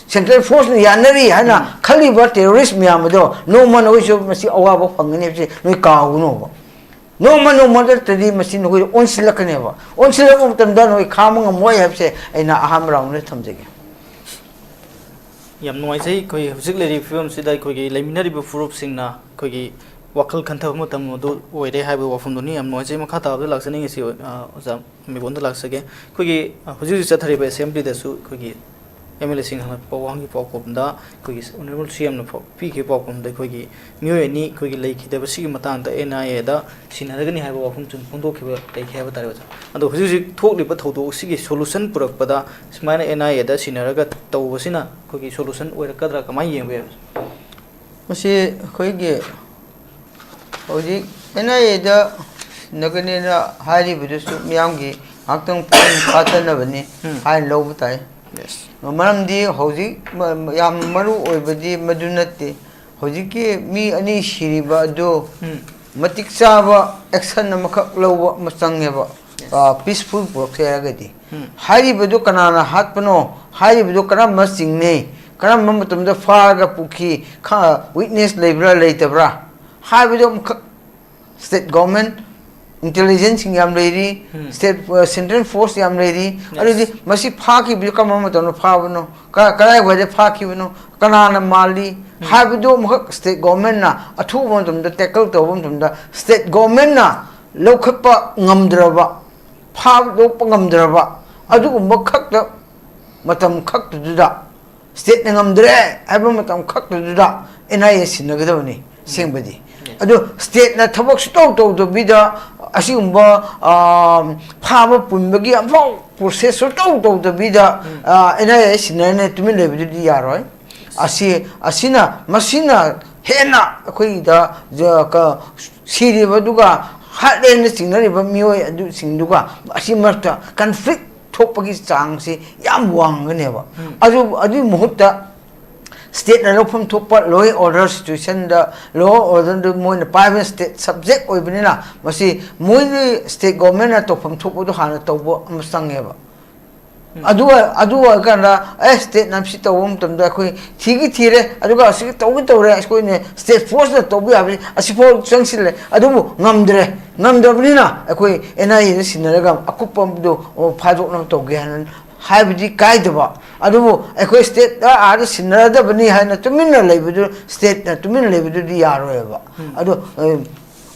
ꯁꯦꯟꯇ꯭ꯔꯦꯜ ꯐꯣꯔꯁꯅ ꯌꯥꯅꯔꯤ ꯍꯥꯏꯅ ꯎꯝ꯫ ꯈꯜꯂꯤꯕ ꯇꯦꯔꯣꯔꯤꯁ ꯃꯌꯥꯝ ꯑꯗꯣ ꯅꯣꯡꯃ ꯅꯈꯣꯏꯁꯨ ꯃꯁꯤ ꯑꯋꯥꯕ ꯐꯪꯒꯅꯤ ꯍꯥꯏꯕꯁꯤ ꯅꯣꯏ ꯀꯥꯎꯒꯅꯣꯕ꯫ ꯅꯣꯡꯃ ꯅꯣꯡꯃ ꯅꯠꯇ꯭ꯔꯗꯤ ꯃꯁꯤ ꯅꯈꯣꯏꯗ ꯑꯣꯟꯁꯤꯜꯂꯛꯀꯅꯦꯕ꯫ ꯑꯣꯟꯁꯤꯜꯂꯛꯄ ꯃꯇꯝꯗ ꯅꯈꯣꯏ ꯈꯥꯡꯕ ꯉꯝꯃꯣꯏ ꯍꯥꯏꯕꯁꯦ ꯑꯩꯅ ꯑꯍꯥꯟꯕ ꯔꯥꯎꯟꯗ ꯊꯝꯖꯒꯦ꯫ ꯌꯥꯝ ꯅꯨꯡꯉꯥꯏꯖꯩ꯫ ꯑꯩꯈꯣꯏ ꯍꯧꯖꯤꯛ ꯂꯩꯔꯤꯕ ꯐꯤꯕꯝꯁꯤꯗ ꯑꯩꯈꯣꯏꯒꯤ ꯂꯩꯃꯤꯟꯅꯔꯤꯕ ꯐꯨꯔꯨꯞꯁꯤꯡꯅ ꯑꯩꯈꯣꯏꯒꯤ ꯋꯥꯈꯜ ꯈꯟꯊꯕ ꯃꯇꯝ ꯑꯗꯨ ꯑꯣꯏꯔꯦ ꯍꯥꯏꯕ ꯋꯥꯐꯝꯗꯨꯅꯤ꯫ ꯌꯥꯝ ꯅꯨꯡꯉꯥꯏꯖꯩ꯫ ꯃꯈꯥ ꯇꯥꯕꯗ ꯂꯥꯛꯆꯅꯤꯡꯉꯤꯁꯤ, ꯑ, ꯑꯣꯖꯥ ꯃꯦꯒꯣꯟꯗ ꯂꯥꯛꯆꯒꯦ꯫ ꯑꯩꯈꯣꯏꯒꯤ, ꯑ, ꯍꯧꯖꯤꯛ ꯍꯧꯖꯤꯛ ꯆꯠꯊꯔꯤꯕ ꯑꯦꯁꯦꯝꯕ꯭ꯂꯤꯗꯁꯨ ꯑꯩꯈꯣꯏꯒꯤ ꯑꯦꯝ ꯑꯦꯜ ꯑꯦꯁꯤꯡ ꯍꯜꯂꯛꯄ ꯋꯥꯍꯪꯒꯤ ꯄꯥꯎꯈꯨꯝꯗ ꯑꯩꯈꯣꯏꯒꯤ ꯑꯣꯅꯔꯦꯕꯜ ꯁꯤ ꯑꯦꯝꯅ ꯐꯥꯎ-, ꯄꯤꯈꯤꯕ ꯄꯥꯎꯈꯨꯝꯗ ꯑꯩꯈꯣꯏꯒꯤ ꯃꯤꯑꯣꯏ ꯑꯅꯤ ꯑꯩꯈꯣꯏꯒꯤ ꯂꯩꯈꯤꯗꯕꯁꯤꯒꯤ ꯃꯇꯥꯡꯗ ꯑꯦꯟ ꯑꯥꯏ ꯑꯦꯗ ꯁꯤꯟꯅꯔꯒꯅꯤ ꯍꯥꯏꯕ ꯋꯥꯐꯝꯁꯨ ꯐꯣꯡꯗꯣꯛꯈꯤꯕ ꯂꯩꯈꯤ ꯍꯥꯏꯕ ꯇꯥꯔꯦ, ꯑꯣꯖꯥ꯫ ꯑꯗꯣ ꯍꯧꯖꯤꯛ ꯍꯧꯖꯤꯛ ꯊꯣꯛꯂꯤꯕ ꯊꯧꯗꯣꯛ ꯑꯁꯤꯒꯤ ꯁꯣꯂꯨꯁꯟ ꯄꯨꯔꯛꯄꯗ ꯁꯨꯃꯥꯏꯅ ꯑꯦꯟ ꯑꯥꯏ ꯑꯦꯗ ꯁꯤꯟꯅꯔꯒ ꯇꯧꯕꯁꯤꯅ ꯑꯩꯈꯣꯏꯒꯤ ꯁꯣꯂꯨꯁꯟ ꯑꯣꯏꯔꯛꯀꯗ꯭ꯔꯥ, ꯀꯃꯥꯏꯅ ꯌꯦꯡꯕ ꯌꯥꯏ, ꯑꯣꯖꯥ? ꯃꯁꯤ ꯑꯩꯈꯣꯏꯒꯤ ꯍꯧꯖꯤꯛ ꯑꯦꯟ ꯑꯥꯏ ꯑꯦꯗ ꯁꯤꯟꯅꯒꯅꯤꯅ ꯍꯥꯏꯔꯤꯕꯗꯨꯁꯨ ꯃꯤꯌꯥꯝꯒꯤ ꯉꯥꯏꯍꯥꯛꯇꯪ ꯄꯨꯛꯅꯤꯡ ꯐꯥꯊꯅꯕꯅꯤ ꯎꯝ꯫ ꯍꯥꯏꯅ ꯂꯧꯕ ꯇꯥꯏ꯫ Yes. ꯃꯔꯝꯗꯤ ꯍꯧꯖꯤꯛ ꯃ-, ꯌꯥꯝ ꯃꯔꯨ ꯑꯣꯏꯕꯗꯤ ꯃꯗꯨ ꯅꯠꯇꯦ꯫ ꯍꯧꯖꯤꯛꯀꯤ ꯃꯤ ꯑꯅꯤ ꯁꯤꯔꯤꯕ ꯑꯗꯨ ꯎꯝ꯫ ꯃꯇꯤꯛ ꯆꯥꯕ ꯑꯦꯛꯁꯟ ꯑꯃꯈꯛ ꯂꯧꯕ ꯑꯃ ꯆꯪꯉꯦꯕ꯫ Yes. ꯑ, ꯄꯤꯁꯐꯨꯜ ꯄꯨꯔꯛꯁꯦ ꯍꯥꯏꯔꯒꯗꯤ꯫ ꯎꯝ꯫ ꯍꯥꯏꯔꯤꯕꯗꯨ ꯀꯅꯥꯅ ꯍꯥꯠꯄꯅꯣ? ꯍꯥꯏꯔꯤꯕꯗꯨ ꯀꯔꯝꯕ ꯆꯤꯡꯅꯩ? ꯀꯔꯝꯕ ꯃꯇꯝꯗ ꯐꯥꯔꯒ ꯄꯨꯈꯤ? ꯈ-, ꯋꯤꯠꯅꯦꯁ ꯂꯩꯕ꯭ꯔꯥ ꯂꯩꯇꯕ꯭ꯔꯥ? ꯍꯥꯏꯕꯗꯨ ꯑꯃꯈꯛ ꯁ꯭ꯇꯦꯠ ꯒꯣꯔꯃꯦꯟ ꯏꯟꯇꯦꯂꯤꯖꯦꯟꯁꯁꯤꯡ ꯌꯥꯝ ꯂꯩꯔꯤ, ꯎꯝ꯫ ꯁ꯭ꯇꯦꯠ, ꯑ, ꯁꯦꯟꯇ꯭ꯔꯦꯜ ꯐꯣꯔꯁ ꯌꯥꯝ ꯂꯩꯔꯤ꯫ Yes. ꯑꯗꯨꯗꯤ ꯃꯁꯤ ꯐꯥꯈꯤꯕꯁꯤ ꯀꯔꯝꯕ ꯃꯇꯝꯗ ꯐꯥꯕꯅꯣ? ꯀ-, ꯀꯗꯥꯏꯋꯥꯏꯗ ꯐꯥꯈꯤꯕꯅꯣ? ꯀꯅꯥꯅ ꯃꯥꯜꯂꯤ? ꯎꯝ꯫ ꯍꯥꯏꯕꯗꯨ ꯑꯃꯈꯛ ꯁ꯭ꯇꯦꯠ ꯒꯣꯔꯃꯦꯟꯅ ꯑꯊꯨꯕ ꯃꯇꯝꯗ ꯇꯦꯀꯜ ꯇꯧꯕ ꯃꯇꯝꯗ ꯁ꯭ꯇꯦꯠ ꯒꯣꯔꯃꯦꯟꯅ ꯂꯧꯈꯠꯄ ꯉꯝꯗ꯭ꯔꯕ, ꯐꯥꯗꯣꯛꯄ ꯉꯝꯗ꯭ꯔꯕ, ꯑꯗꯨꯒꯨꯝꯕ ꯈꯛꯇ ꯃꯇꯝ ꯈꯛꯇꯗꯨꯗ ꯁ꯭ꯇꯦꯠꯅ ꯉꯝꯗ꯭ꯔꯦ ꯍꯥꯏꯕ ꯃꯇꯝ ꯈꯛꯇꯗꯨꯗ ꯑꯦꯟ ꯑꯥꯏ ꯑꯦ ꯁꯤꯟꯅꯒꯗꯕꯅꯤ ꯑꯁꯦꯡꯕꯗꯤ꯫ ꯑꯗꯨ ꯁ꯭ꯇꯦꯠꯅ ꯊꯕꯛ ꯁꯨꯇꯧ ꯇꯧꯗꯕꯤꯗ ꯑꯁꯤꯒꯨꯝꯕ, ꯑ, ꯐꯥꯕ ꯄꯨꯟꯕꯒꯤ ꯑꯃꯐꯥꯎ ꯄ꯭ꯔꯣꯁꯦꯁ ꯁꯨꯇꯧ ꯇꯧꯗꯕꯤꯗ, ꯑ, ꯑꯦꯟ ꯑꯥꯏ ꯑꯦ ꯁꯤꯟꯅꯔꯅ ꯇꯨꯃꯤꯟ ꯂꯩꯕꯗꯨꯗꯤ ꯌꯥꯔꯣꯏ꯫ ꯑꯁꯤ, ꯑꯁꯤꯅ, ꯃꯁꯤꯅ ꯍꯦꯟꯅ ꯑꯩꯈꯣꯏꯗ ꯖ-, ꯀ-, ꯁꯤꯔꯤꯕꯗꯨꯒ ꯍꯥꯔꯠꯂꯦꯟꯗ ꯆꯤꯡꯅꯔꯤꯕ ꯃꯤꯑꯣꯏ ꯑꯗꯨꯁꯤꯡꯗꯨꯒ ꯑꯁꯤ ꯃꯔꯛꯇ ꯀꯟꯐ꯭ꯂꯤꯛ ꯊꯣꯛꯄꯒꯤ ꯆꯥꯡꯁꯤ ꯌꯥꯝ ꯋꯥꯡꯒꯅꯦꯕ꯫ ꯑꯗꯨ, ꯑꯗꯨꯒꯤ ꯃꯍꯨꯠꯇ ꯁ꯭ꯇꯦꯠꯅ ꯂꯧꯐꯝ ꯊꯣꯛꯄ law and order situation the, law and order ꯗꯨ ꯃꯣꯏꯅ ꯄꯥꯏꯕ ꯁ꯭ꯇꯦꯠ ꯁꯕꯖꯦꯛ ꯑꯣꯏꯕꯅꯤꯅ ꯃꯁꯤ ꯃꯣꯏꯒꯤ ꯁ꯭ꯇꯦꯠ ꯒꯣꯔꯃꯦꯟꯅ ꯇꯧꯐꯝ ꯊꯣꯛꯄꯗꯨ ꯍꯥꯟꯅ ꯇꯧꯕ ꯑꯃ ꯆꯪꯉꯦꯕ꯫ ꯑꯗꯨꯒ ꯑꯗꯨ ꯑꯣꯏꯔꯀꯥꯟꯗ ꯑꯦ ꯁ꯭ꯇꯦꯠꯅ ꯁꯤ ꯇꯧꯕ ꯃꯇꯝꯗ ꯑꯩꯈꯣꯏ ꯊꯤꯒꯤ ꯊꯤꯔꯦ, ꯑꯗꯨꯒ ꯑꯁꯤꯒꯤ ꯇꯧꯒꯤ ꯇꯧꯔꯦ, ꯑꯩꯈꯣꯏꯅ ꯁ꯭ꯇꯦꯠ ꯐꯣꯔꯁꯅ ꯇꯧꯕ ꯌꯥꯕꯁꯤ ꯑꯁꯤꯐꯥꯎ ꯆꯪꯁꯤꯜꯂꯦ, ꯑꯗꯨꯕꯨ ꯉꯝꯗ꯭ꯔꯦ꯫ ꯉꯝꯗ꯭ꯔꯕꯅꯤꯅ ꯑꯩꯈꯣꯏ ꯑꯦꯟ ꯑꯥꯏ ꯑꯦꯗ ꯁꯤꯟꯅꯔꯒ ꯑꯀꯨꯞꯄꯗꯨ ꯐꯥꯗꯣꯛꯅꯕ ꯇꯧꯒꯦ ꯍꯥꯏꯅ ꯍꯥꯏꯕꯗꯤ ꯀꯥꯏꯗꯕ꯫ ꯑꯗꯨꯕꯨ ꯑꯩꯈꯣꯏ ꯁ꯭ꯇꯦꯠꯇ ꯑꯥꯗ ꯁꯤꯟꯅꯔꯗꯕꯅꯤ ꯍꯥꯏꯅ ꯇꯨꯃꯤꯟꯅ ꯂꯩꯕꯗꯨ, ꯁ꯭ꯇꯦꯠꯅ ꯇꯨꯃꯤꯟꯅ ꯂꯩꯕꯗꯨꯗꯤ ꯌꯥꯔꯣꯏꯕ꯫ ꯑꯗꯣ ꯑ,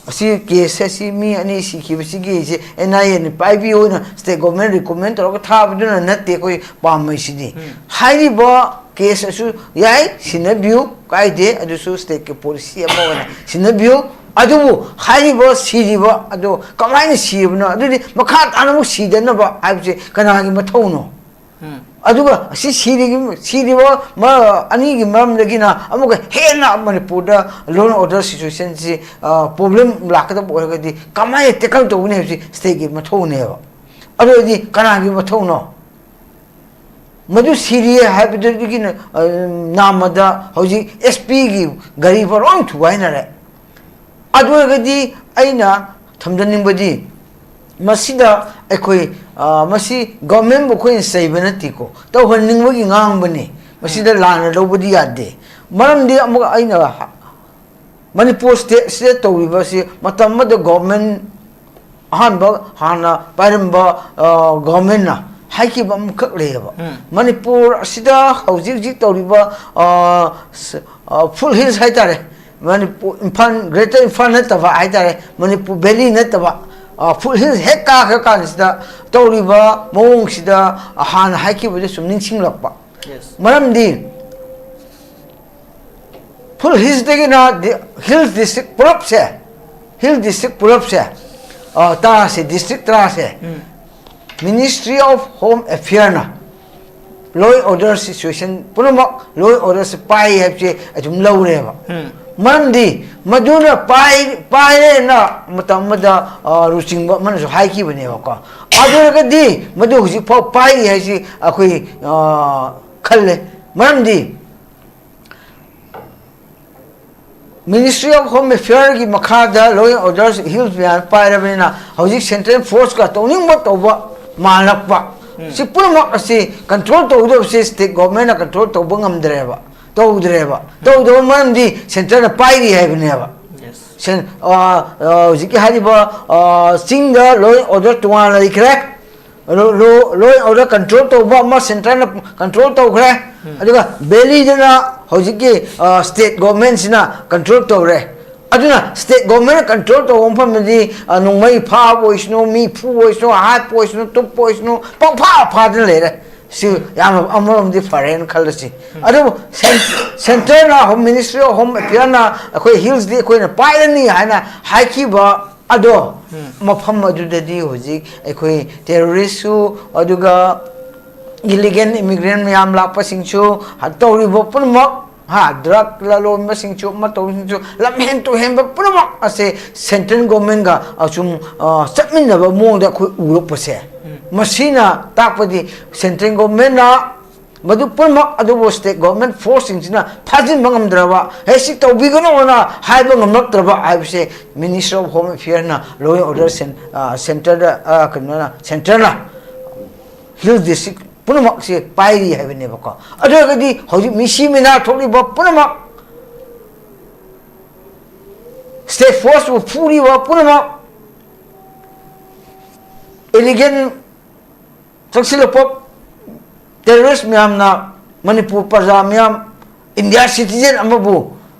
ꯑꯁꯤ ꯀꯦꯁ ꯑꯁꯤ ꯃꯤ ꯑꯅꯤ ꯁꯤꯈꯤꯕꯁꯤꯒꯤ ꯑꯩꯁꯦ ꯑꯦꯟ ꯑꯥꯏ ꯑꯦꯅ ꯄꯥꯏꯕꯤꯌꯨ ꯍꯥꯏꯅ ꯁ꯭ꯇꯦꯠ ꯒꯣꯚꯔꯟꯃꯦꯟ ꯔꯤꯀꯣꯃꯦꯟ ꯇꯧꯔꯒ ꯊꯥꯕꯗꯨꯅ ꯅꯠꯇꯦ ꯑꯩꯈꯣꯏ ꯄꯥꯝꯃꯩꯁꯤꯗꯤ꯫ ꯍꯥꯏꯔꯤꯕ ꯀꯦꯁ ꯑꯁꯨ ꯌꯥꯏ, ꯁꯤꯟꯅꯕꯤꯌꯨ, ꯀꯥꯏꯗꯦ, ꯑꯗꯨꯁꯨ ꯁ꯭ꯇꯦꯠꯀꯤ ꯄꯣꯂꯤꯁꯤ ꯑꯃ ꯑꯣꯏꯅ ꯁꯤꯟꯅꯕꯤꯌꯨ꯫ ꯑꯗꯨꯕꯨ ꯍꯥꯏꯔꯤꯕ ꯁꯤꯔꯤꯕ ꯑꯗꯣ ꯀꯃꯥꯏꯅ ꯁꯤꯔꯤꯕꯅꯣ, ꯑꯗꯨꯗꯤ ꯃꯈꯥ ꯇꯥꯅ ꯑꯃꯨꯛ ꯁꯤꯗꯅꯕ ꯍꯥꯏꯕꯁꯦ ꯀꯅꯥꯒꯤ ꯃꯊꯧꯅꯣ? ꯑꯗꯨꯒ ꯑꯁꯤ ꯁꯤꯔꯤꯒꯤ, ꯁꯤꯔꯤꯕ ꯃ-, ꯑꯅꯤꯒꯤ ꯃꯔꯝꯗꯒꯤꯅ ꯑꯃꯨꯛꯀ ꯍꯦꯟꯅ ꯃꯅꯤꯄꯨꯔꯗ law and order situationꯁꯤ, ꯑ, problem ꯂꯥꯛꯀꯗꯕ ꯑꯣꯏꯔꯒꯗꯤ ꯀꯃꯥꯏꯅ tackle ꯇꯧꯒꯅꯤ ꯍꯥꯏꯕꯁꯤ ꯁ꯭ꯇꯦꯠꯀꯤ ꯃꯊꯧꯅꯦꯕ꯫ ꯑꯗꯨ ꯑꯣꯏꯔꯗꯤ ꯀꯅꯥꯒꯤ ꯃꯊꯧꯅꯣ? ꯃꯗꯨ ꯁꯤꯔꯤꯌꯦ ꯍꯥꯏꯕꯗꯨꯗꯒꯤꯅ, ꯑ, ꯅꯥꯝꯃꯗ ꯍꯧꯖꯤꯛ ꯑꯦꯁ ꯄꯤꯒꯤ ꯒꯥꯔꯤ ꯐꯥꯎ ꯂꯣꯏ ꯊꯨꯒꯥꯏꯅꯔꯦ꯫ ꯑꯗꯨ ꯑꯣꯏꯔꯒꯗꯤ ꯑꯩꯅ ꯊꯝꯖꯅꯤꯡꯕꯗꯤ ꯃꯁꯤꯗ ꯑꯩꯈꯣꯏ, ꯑ, ꯃꯁꯤ ꯒꯣꯚꯔꯟꯃꯦꯟꯕꯨ ꯑꯩꯈꯣꯏꯅ ꯆꯩꯕ ꯅꯠꯇꯦꯀꯣ, ꯇꯧꯍꯟꯅꯤꯡꯕꯒꯤ ꯉꯥꯡꯕꯅꯤ꯫ ꯃꯁꯤꯗ ꯂꯥꯟꯅ ꯂꯧꯕꯗꯤ ꯌꯥꯗꯦ꯫ ꯃꯔꯝꯗꯤ ꯑꯃꯨꯛ ꯑꯩꯅ ꯍ-, ꯃꯅꯤꯄꯨꯔ ꯁ꯭ꯇꯦꯠꯁꯤꯗ ꯇꯧꯔꯤꯕꯁꯤ ꯃꯇꯝ ꯑꯃꯗ ꯒꯣꯚꯔꯟꯃꯦꯟ ꯑꯍꯥꯟꯕ ꯍꯥꯟꯅ ꯄꯥꯏꯔꯝꯕ, ꯑ, ꯒꯣꯚꯔꯟꯃꯦꯟꯅ ꯍꯥꯏꯈꯤꯕ ꯑꯃꯈꯛ ꯂꯩꯌꯦꯕ꯫ ꯃꯅꯤꯄꯨꯔ ꯑꯁꯤꯗ ꯍꯧꯖꯤꯛ ꯍꯧꯖꯤꯛ ꯇꯧꯔꯤꯕ, ꯑ, ꯁ-, ꯑ, ꯐꯨꯠ ꯍꯤꯜꯁ ꯍꯥꯏꯇꯥꯔꯦ, ꯃꯅꯤꯄꯨꯔ, ꯏꯝꯐꯥꯜ, ꯒ꯭ꯔꯦꯇꯔ ꯏꯝꯐꯥꯜ ꯅꯠꯇꯕ ꯍꯥꯏꯇꯥꯔꯦ, ꯃꯅꯤꯄꯨꯔ ꯚꯦꯂꯤ ꯅꯠꯇꯕ, ꯑ, ꯐꯨꯠ ꯍꯤꯜꯁ ꯍꯦꯛ ꯀꯥꯈ꯭ꯔ ꯀꯥꯟꯁꯤꯗ ꯇꯧꯔꯤꯕ ꯃꯑꯣꯡꯁꯤꯗ ꯍꯥꯟꯅ ꯍꯥꯏꯈꯤꯕꯗꯨ ꯁꯨꯝ ꯅꯤꯡꯁꯤꯡꯂꯛꯄ꯫ ꯃꯔꯝꯗꯤ ꯐꯨꯠ ꯍꯤꯜꯁꯇꯒꯤꯅ ꯗꯤ-, ꯍꯤꯜ ꯗꯤꯁꯇ꯭ꯔꯤꯛ ꯄꯨꯂꯞꯁꯦ, ꯍꯤꯜ ꯗꯤꯁꯇ꯭ꯔꯤꯛ ꯄꯨꯂꯞꯁꯦ, ꯑ, ꯇꯔꯥꯁꯦ, ꯗꯤꯁꯇ꯭ꯔꯤꯛ ꯇꯔꯥꯁꯦ, Ministry of Home Affairꯅ law and order situation ꯄꯨꯝꯅꯃꯛ, law and orderꯁꯦ ꯄꯥꯏ ꯍꯥꯏꯕꯁꯦ ꯑꯗꯨꯝ ꯂꯧꯔꯦꯕ꯫ ꯃꯔꯝꯗꯤ ꯃꯗꯨꯅ ꯄꯥꯏ-, ꯄꯥꯏꯔꯦꯅ ꯃꯇꯝ ꯑꯃꯗ, ꯑ, ꯂꯨꯆꯤꯡꯕ ꯑꯃꯅꯁꯨ ꯍꯥꯏꯈꯤꯕꯅꯦꯕꯀꯣ꯫ ꯑꯗꯨ ꯑꯣꯏꯔꯒꯗꯤ ꯃꯗꯨ ꯍꯧꯖꯤꯛꯐꯥꯎ ꯄꯥꯏꯔꯤ ꯍꯥꯏꯁꯤ ꯑꯩꯈꯣꯏ, ꯑ, ꯈꯜꯂꯦ꯫ ꯃꯔꯝꯗꯤ Ministry of Home Affairꯒꯤ ꯃꯈꯥꯗ law and order ꯍꯤꯜꯁ ꯃꯌꯥꯝ ꯄꯥꯏꯔꯕꯅꯤꯅ ꯍꯧꯖꯤꯛ central forceꯀ ꯇꯧꯅꯤꯡꯕ ꯇꯧꯕ ꯃꯥꯜꯂꯛꯄ꯫ ꯁꯤ ꯄꯨꯝꯅꯃꯛ ꯑꯁꯤ ꯀꯟꯇ꯭ꯔꯣꯜ ꯇꯧꯒꯗꯕꯁꯤ ꯁ꯭ꯇꯦꯠ ꯒꯣꯚꯔꯟꯃꯦꯟꯅ ꯀꯟꯇ꯭ꯔꯣꯜ ꯇꯧꯕ ꯉꯝꯗ꯭ꯔꯦꯕ, ꯇꯧꯗ꯭ꯔꯦꯕ꯫ ꯇꯧꯗꯕ ꯃꯔꯝꯗꯤ ꯁꯦꯟꯇꯔꯅ ꯄꯥꯏꯔꯤ ꯍꯥꯏꯕꯅꯦꯕ꯫ ꯁꯦꯟ-, ꯑ, ꯑ, ꯍꯧꯖꯤꯛꯀꯤ ꯍꯥꯏꯔꯤꯕ, ꯑ, ꯆꯤꯡꯗ ꯂꯣ ꯑꯦꯟ ꯑꯣꯔꯗꯔ ꯇꯣꯉꯥꯟꯅ ꯂꯩꯈ꯭ꯔꯦ, ꯂꯣ ꯑꯦꯟ ꯑꯣꯔꯗꯔ ꯀꯟꯇ꯭ꯔꯣꯜ ꯇꯧꯕ ꯑꯃ ꯁꯦꯟꯇꯔꯅ ꯀꯟꯇ꯭ꯔꯣꯜ ꯇꯧꯈ꯭ꯔꯦ, ꯑꯗꯨꯒ ꯚꯦꯂꯤꯗꯅ ꯍꯧꯖꯤꯛꯀꯤ, ꯑ, ꯁ꯭ꯇꯦꯠ ꯒꯣꯚꯔꯟꯃꯦꯟꯁꯤꯅ ꯀꯟꯇ꯭ꯔꯣꯜ ꯇꯧꯔꯦ꯫ ꯑꯗꯨꯅ ꯁ꯭ꯇꯦꯠ ꯒꯣꯚꯔꯟꯃꯦꯟꯅ ꯀꯟꯇ꯭ꯔꯣꯜ ꯇꯧꯕ ꯃꯐꯝꯗꯗꯤ, ꯑ, ꯅꯣꯡꯃꯩ ꯐꯥꯕ ꯑꯣꯏꯁꯅꯨ, ꯃꯤ ꯐꯨꯕ ꯑꯣꯏꯁꯅꯨ, ꯍꯥꯠꯄ ꯑꯣꯏꯁꯅꯨ, ꯇꯨꯞꯄ ꯑꯣꯏꯁꯅꯨ, ꯄꯪꯐꯥ ꯐꯥꯗꯅ ꯂꯩꯔꯦ꯫ ꯁꯤ ꯌꯥꯝꯅ ꯑꯃꯔꯣꯝꯗꯤ ꯐꯔꯦꯅ ꯈꯜꯂꯁꯤ꯫ ꯑꯗꯨꯕꯨ ꯁꯦꯟ-, ꯁꯦꯟꯇꯔꯅ, ꯍꯣꯝ ꯃꯤꯅꯤꯁꯇ꯭ꯔꯤ ꯑꯣꯐ ꯍꯣꯝ ꯑꯦꯐꯤꯌꯔꯅ ꯑꯩꯈꯣꯏ ꯍꯤꯜꯁꯇꯤ ꯑꯩꯈꯣꯏꯅ ꯄꯥꯏꯔꯅꯤ ꯍꯥꯏꯅ ꯍꯥꯏꯈꯤꯕ ꯑꯗꯣ, ꯃꯐꯝ ꯑꯗꯨꯗꯗꯤ ꯍꯧꯖꯤꯛ ꯑꯩꯈꯣꯏ ꯇꯦꯔꯣꯔꯤꯁꯁꯨ, ꯑꯗꯨꯒ ꯏꯂꯤꯒꯦꯜ ꯏꯃꯤꯒ꯭ꯔꯦꯟ ꯃꯌꯥꯝ ꯂꯥꯛꯄꯁꯤꯡꯁꯨ, ꯇꯧꯔꯤꯕ ꯄꯨꯝꯅꯃꯛ, ꯍꯥ, ꯗ꯭ꯔꯒ ꯂꯂꯣꯟꯕꯁꯤꯡꯁꯨ, ꯑꯃ ꯇꯧꯕꯁꯤꯡꯁꯨ, ꯂꯝꯍꯦꯟ ꯇꯨꯍꯦꯟꯕ ꯄꯨꯝꯅꯃꯛ ꯑꯁꯦ ꯁꯦꯟꯇ꯭ꯔꯦꯜ ꯒꯣꯚꯔꯟꯃꯦꯟꯒ ꯑꯁꯨꯝ, ꯑ, ꯆꯠꯃꯤꯟꯅꯕ ꯃꯑꯣꯡꯗ ꯑꯩꯈꯣꯏ ꯎꯔꯛꯄꯁꯦ, ꯃꯁꯤꯅ ꯇꯥꯛꯄꯗꯤ ꯁꯦꯟꯇ꯭ꯔꯦꯜ ꯒꯣꯚꯔꯟꯃꯦꯟꯅ ꯃꯗꯨ ꯄꯨꯝꯅꯃꯛ ꯑꯗꯨꯕꯨ ꯁ꯭ꯇꯦꯠ ꯒꯣꯚꯔꯟꯃꯦꯟ ꯐꯣꯔꯁꯁꯤꯡꯁꯤꯅ ꯐꯥꯖꯤꯟꯕ ꯉꯝꯗ꯭ꯔꯕ, "ꯍꯦ, ꯁꯤ ꯇꯧꯕꯤꯒꯅꯣꯅ" ꯍꯥꯏꯕ ꯉꯝꯂꯛꯇ꯭ꯔꯕ ꯍꯥꯏꯕꯁꯦ ꯃꯤꯅꯤꯁꯇ꯭ꯔꯤ ꯑꯣꯐ ꯍꯣꯝ ꯑꯦꯐꯤꯌꯔꯅ ꯂꯣ ꯑꯦꯟ ꯑꯣꯔꯗꯔ ꯁꯦꯟ-, ꯑ, ꯁꯦꯟꯇꯔꯗ, ꯑ, ꯀꯩꯅꯣꯅ, ꯁꯦꯟꯇꯔꯅ ꯍꯤꯜ ꯗꯤꯁꯇ꯭ꯔꯤꯛ ꯄꯨꯝꯅꯃꯛꯁꯦ ꯄꯥꯏꯔꯤ ꯍꯥꯏꯕꯅꯦꯕꯀꯣ꯫ ꯑꯗꯨ ꯑꯣꯏꯔꯒꯗꯤ ꯍꯧꯖꯤꯛ ꯃꯤꯁꯤ ꯃꯤꯅꯥ ꯊꯣꯛꯂꯤꯕ ꯄꯨꯝꯅꯃꯛ, ꯁ꯭ꯇꯦꯠ ꯐꯣꯔꯁꯄꯨ ꯐꯨꯔꯤꯕ ꯄꯨꯝꯅꯃꯛ, ꯏꯂꯤꯒꯦꯜ ꯆꯪꯁꯤꯜꯂꯛꯄ ꯇꯦꯔꯣꯔꯤꯁ ꯃꯌꯥꯝꯅ ꯃꯅꯤꯄꯨꯔ ꯄ꯭ꯔꯖꯥ ꯃꯌꯥꯝ, ꯏꯟꯗꯤꯌꯥ ꯁꯤꯇꯤꯖꯦꯟ ꯑꯃꯕꯨ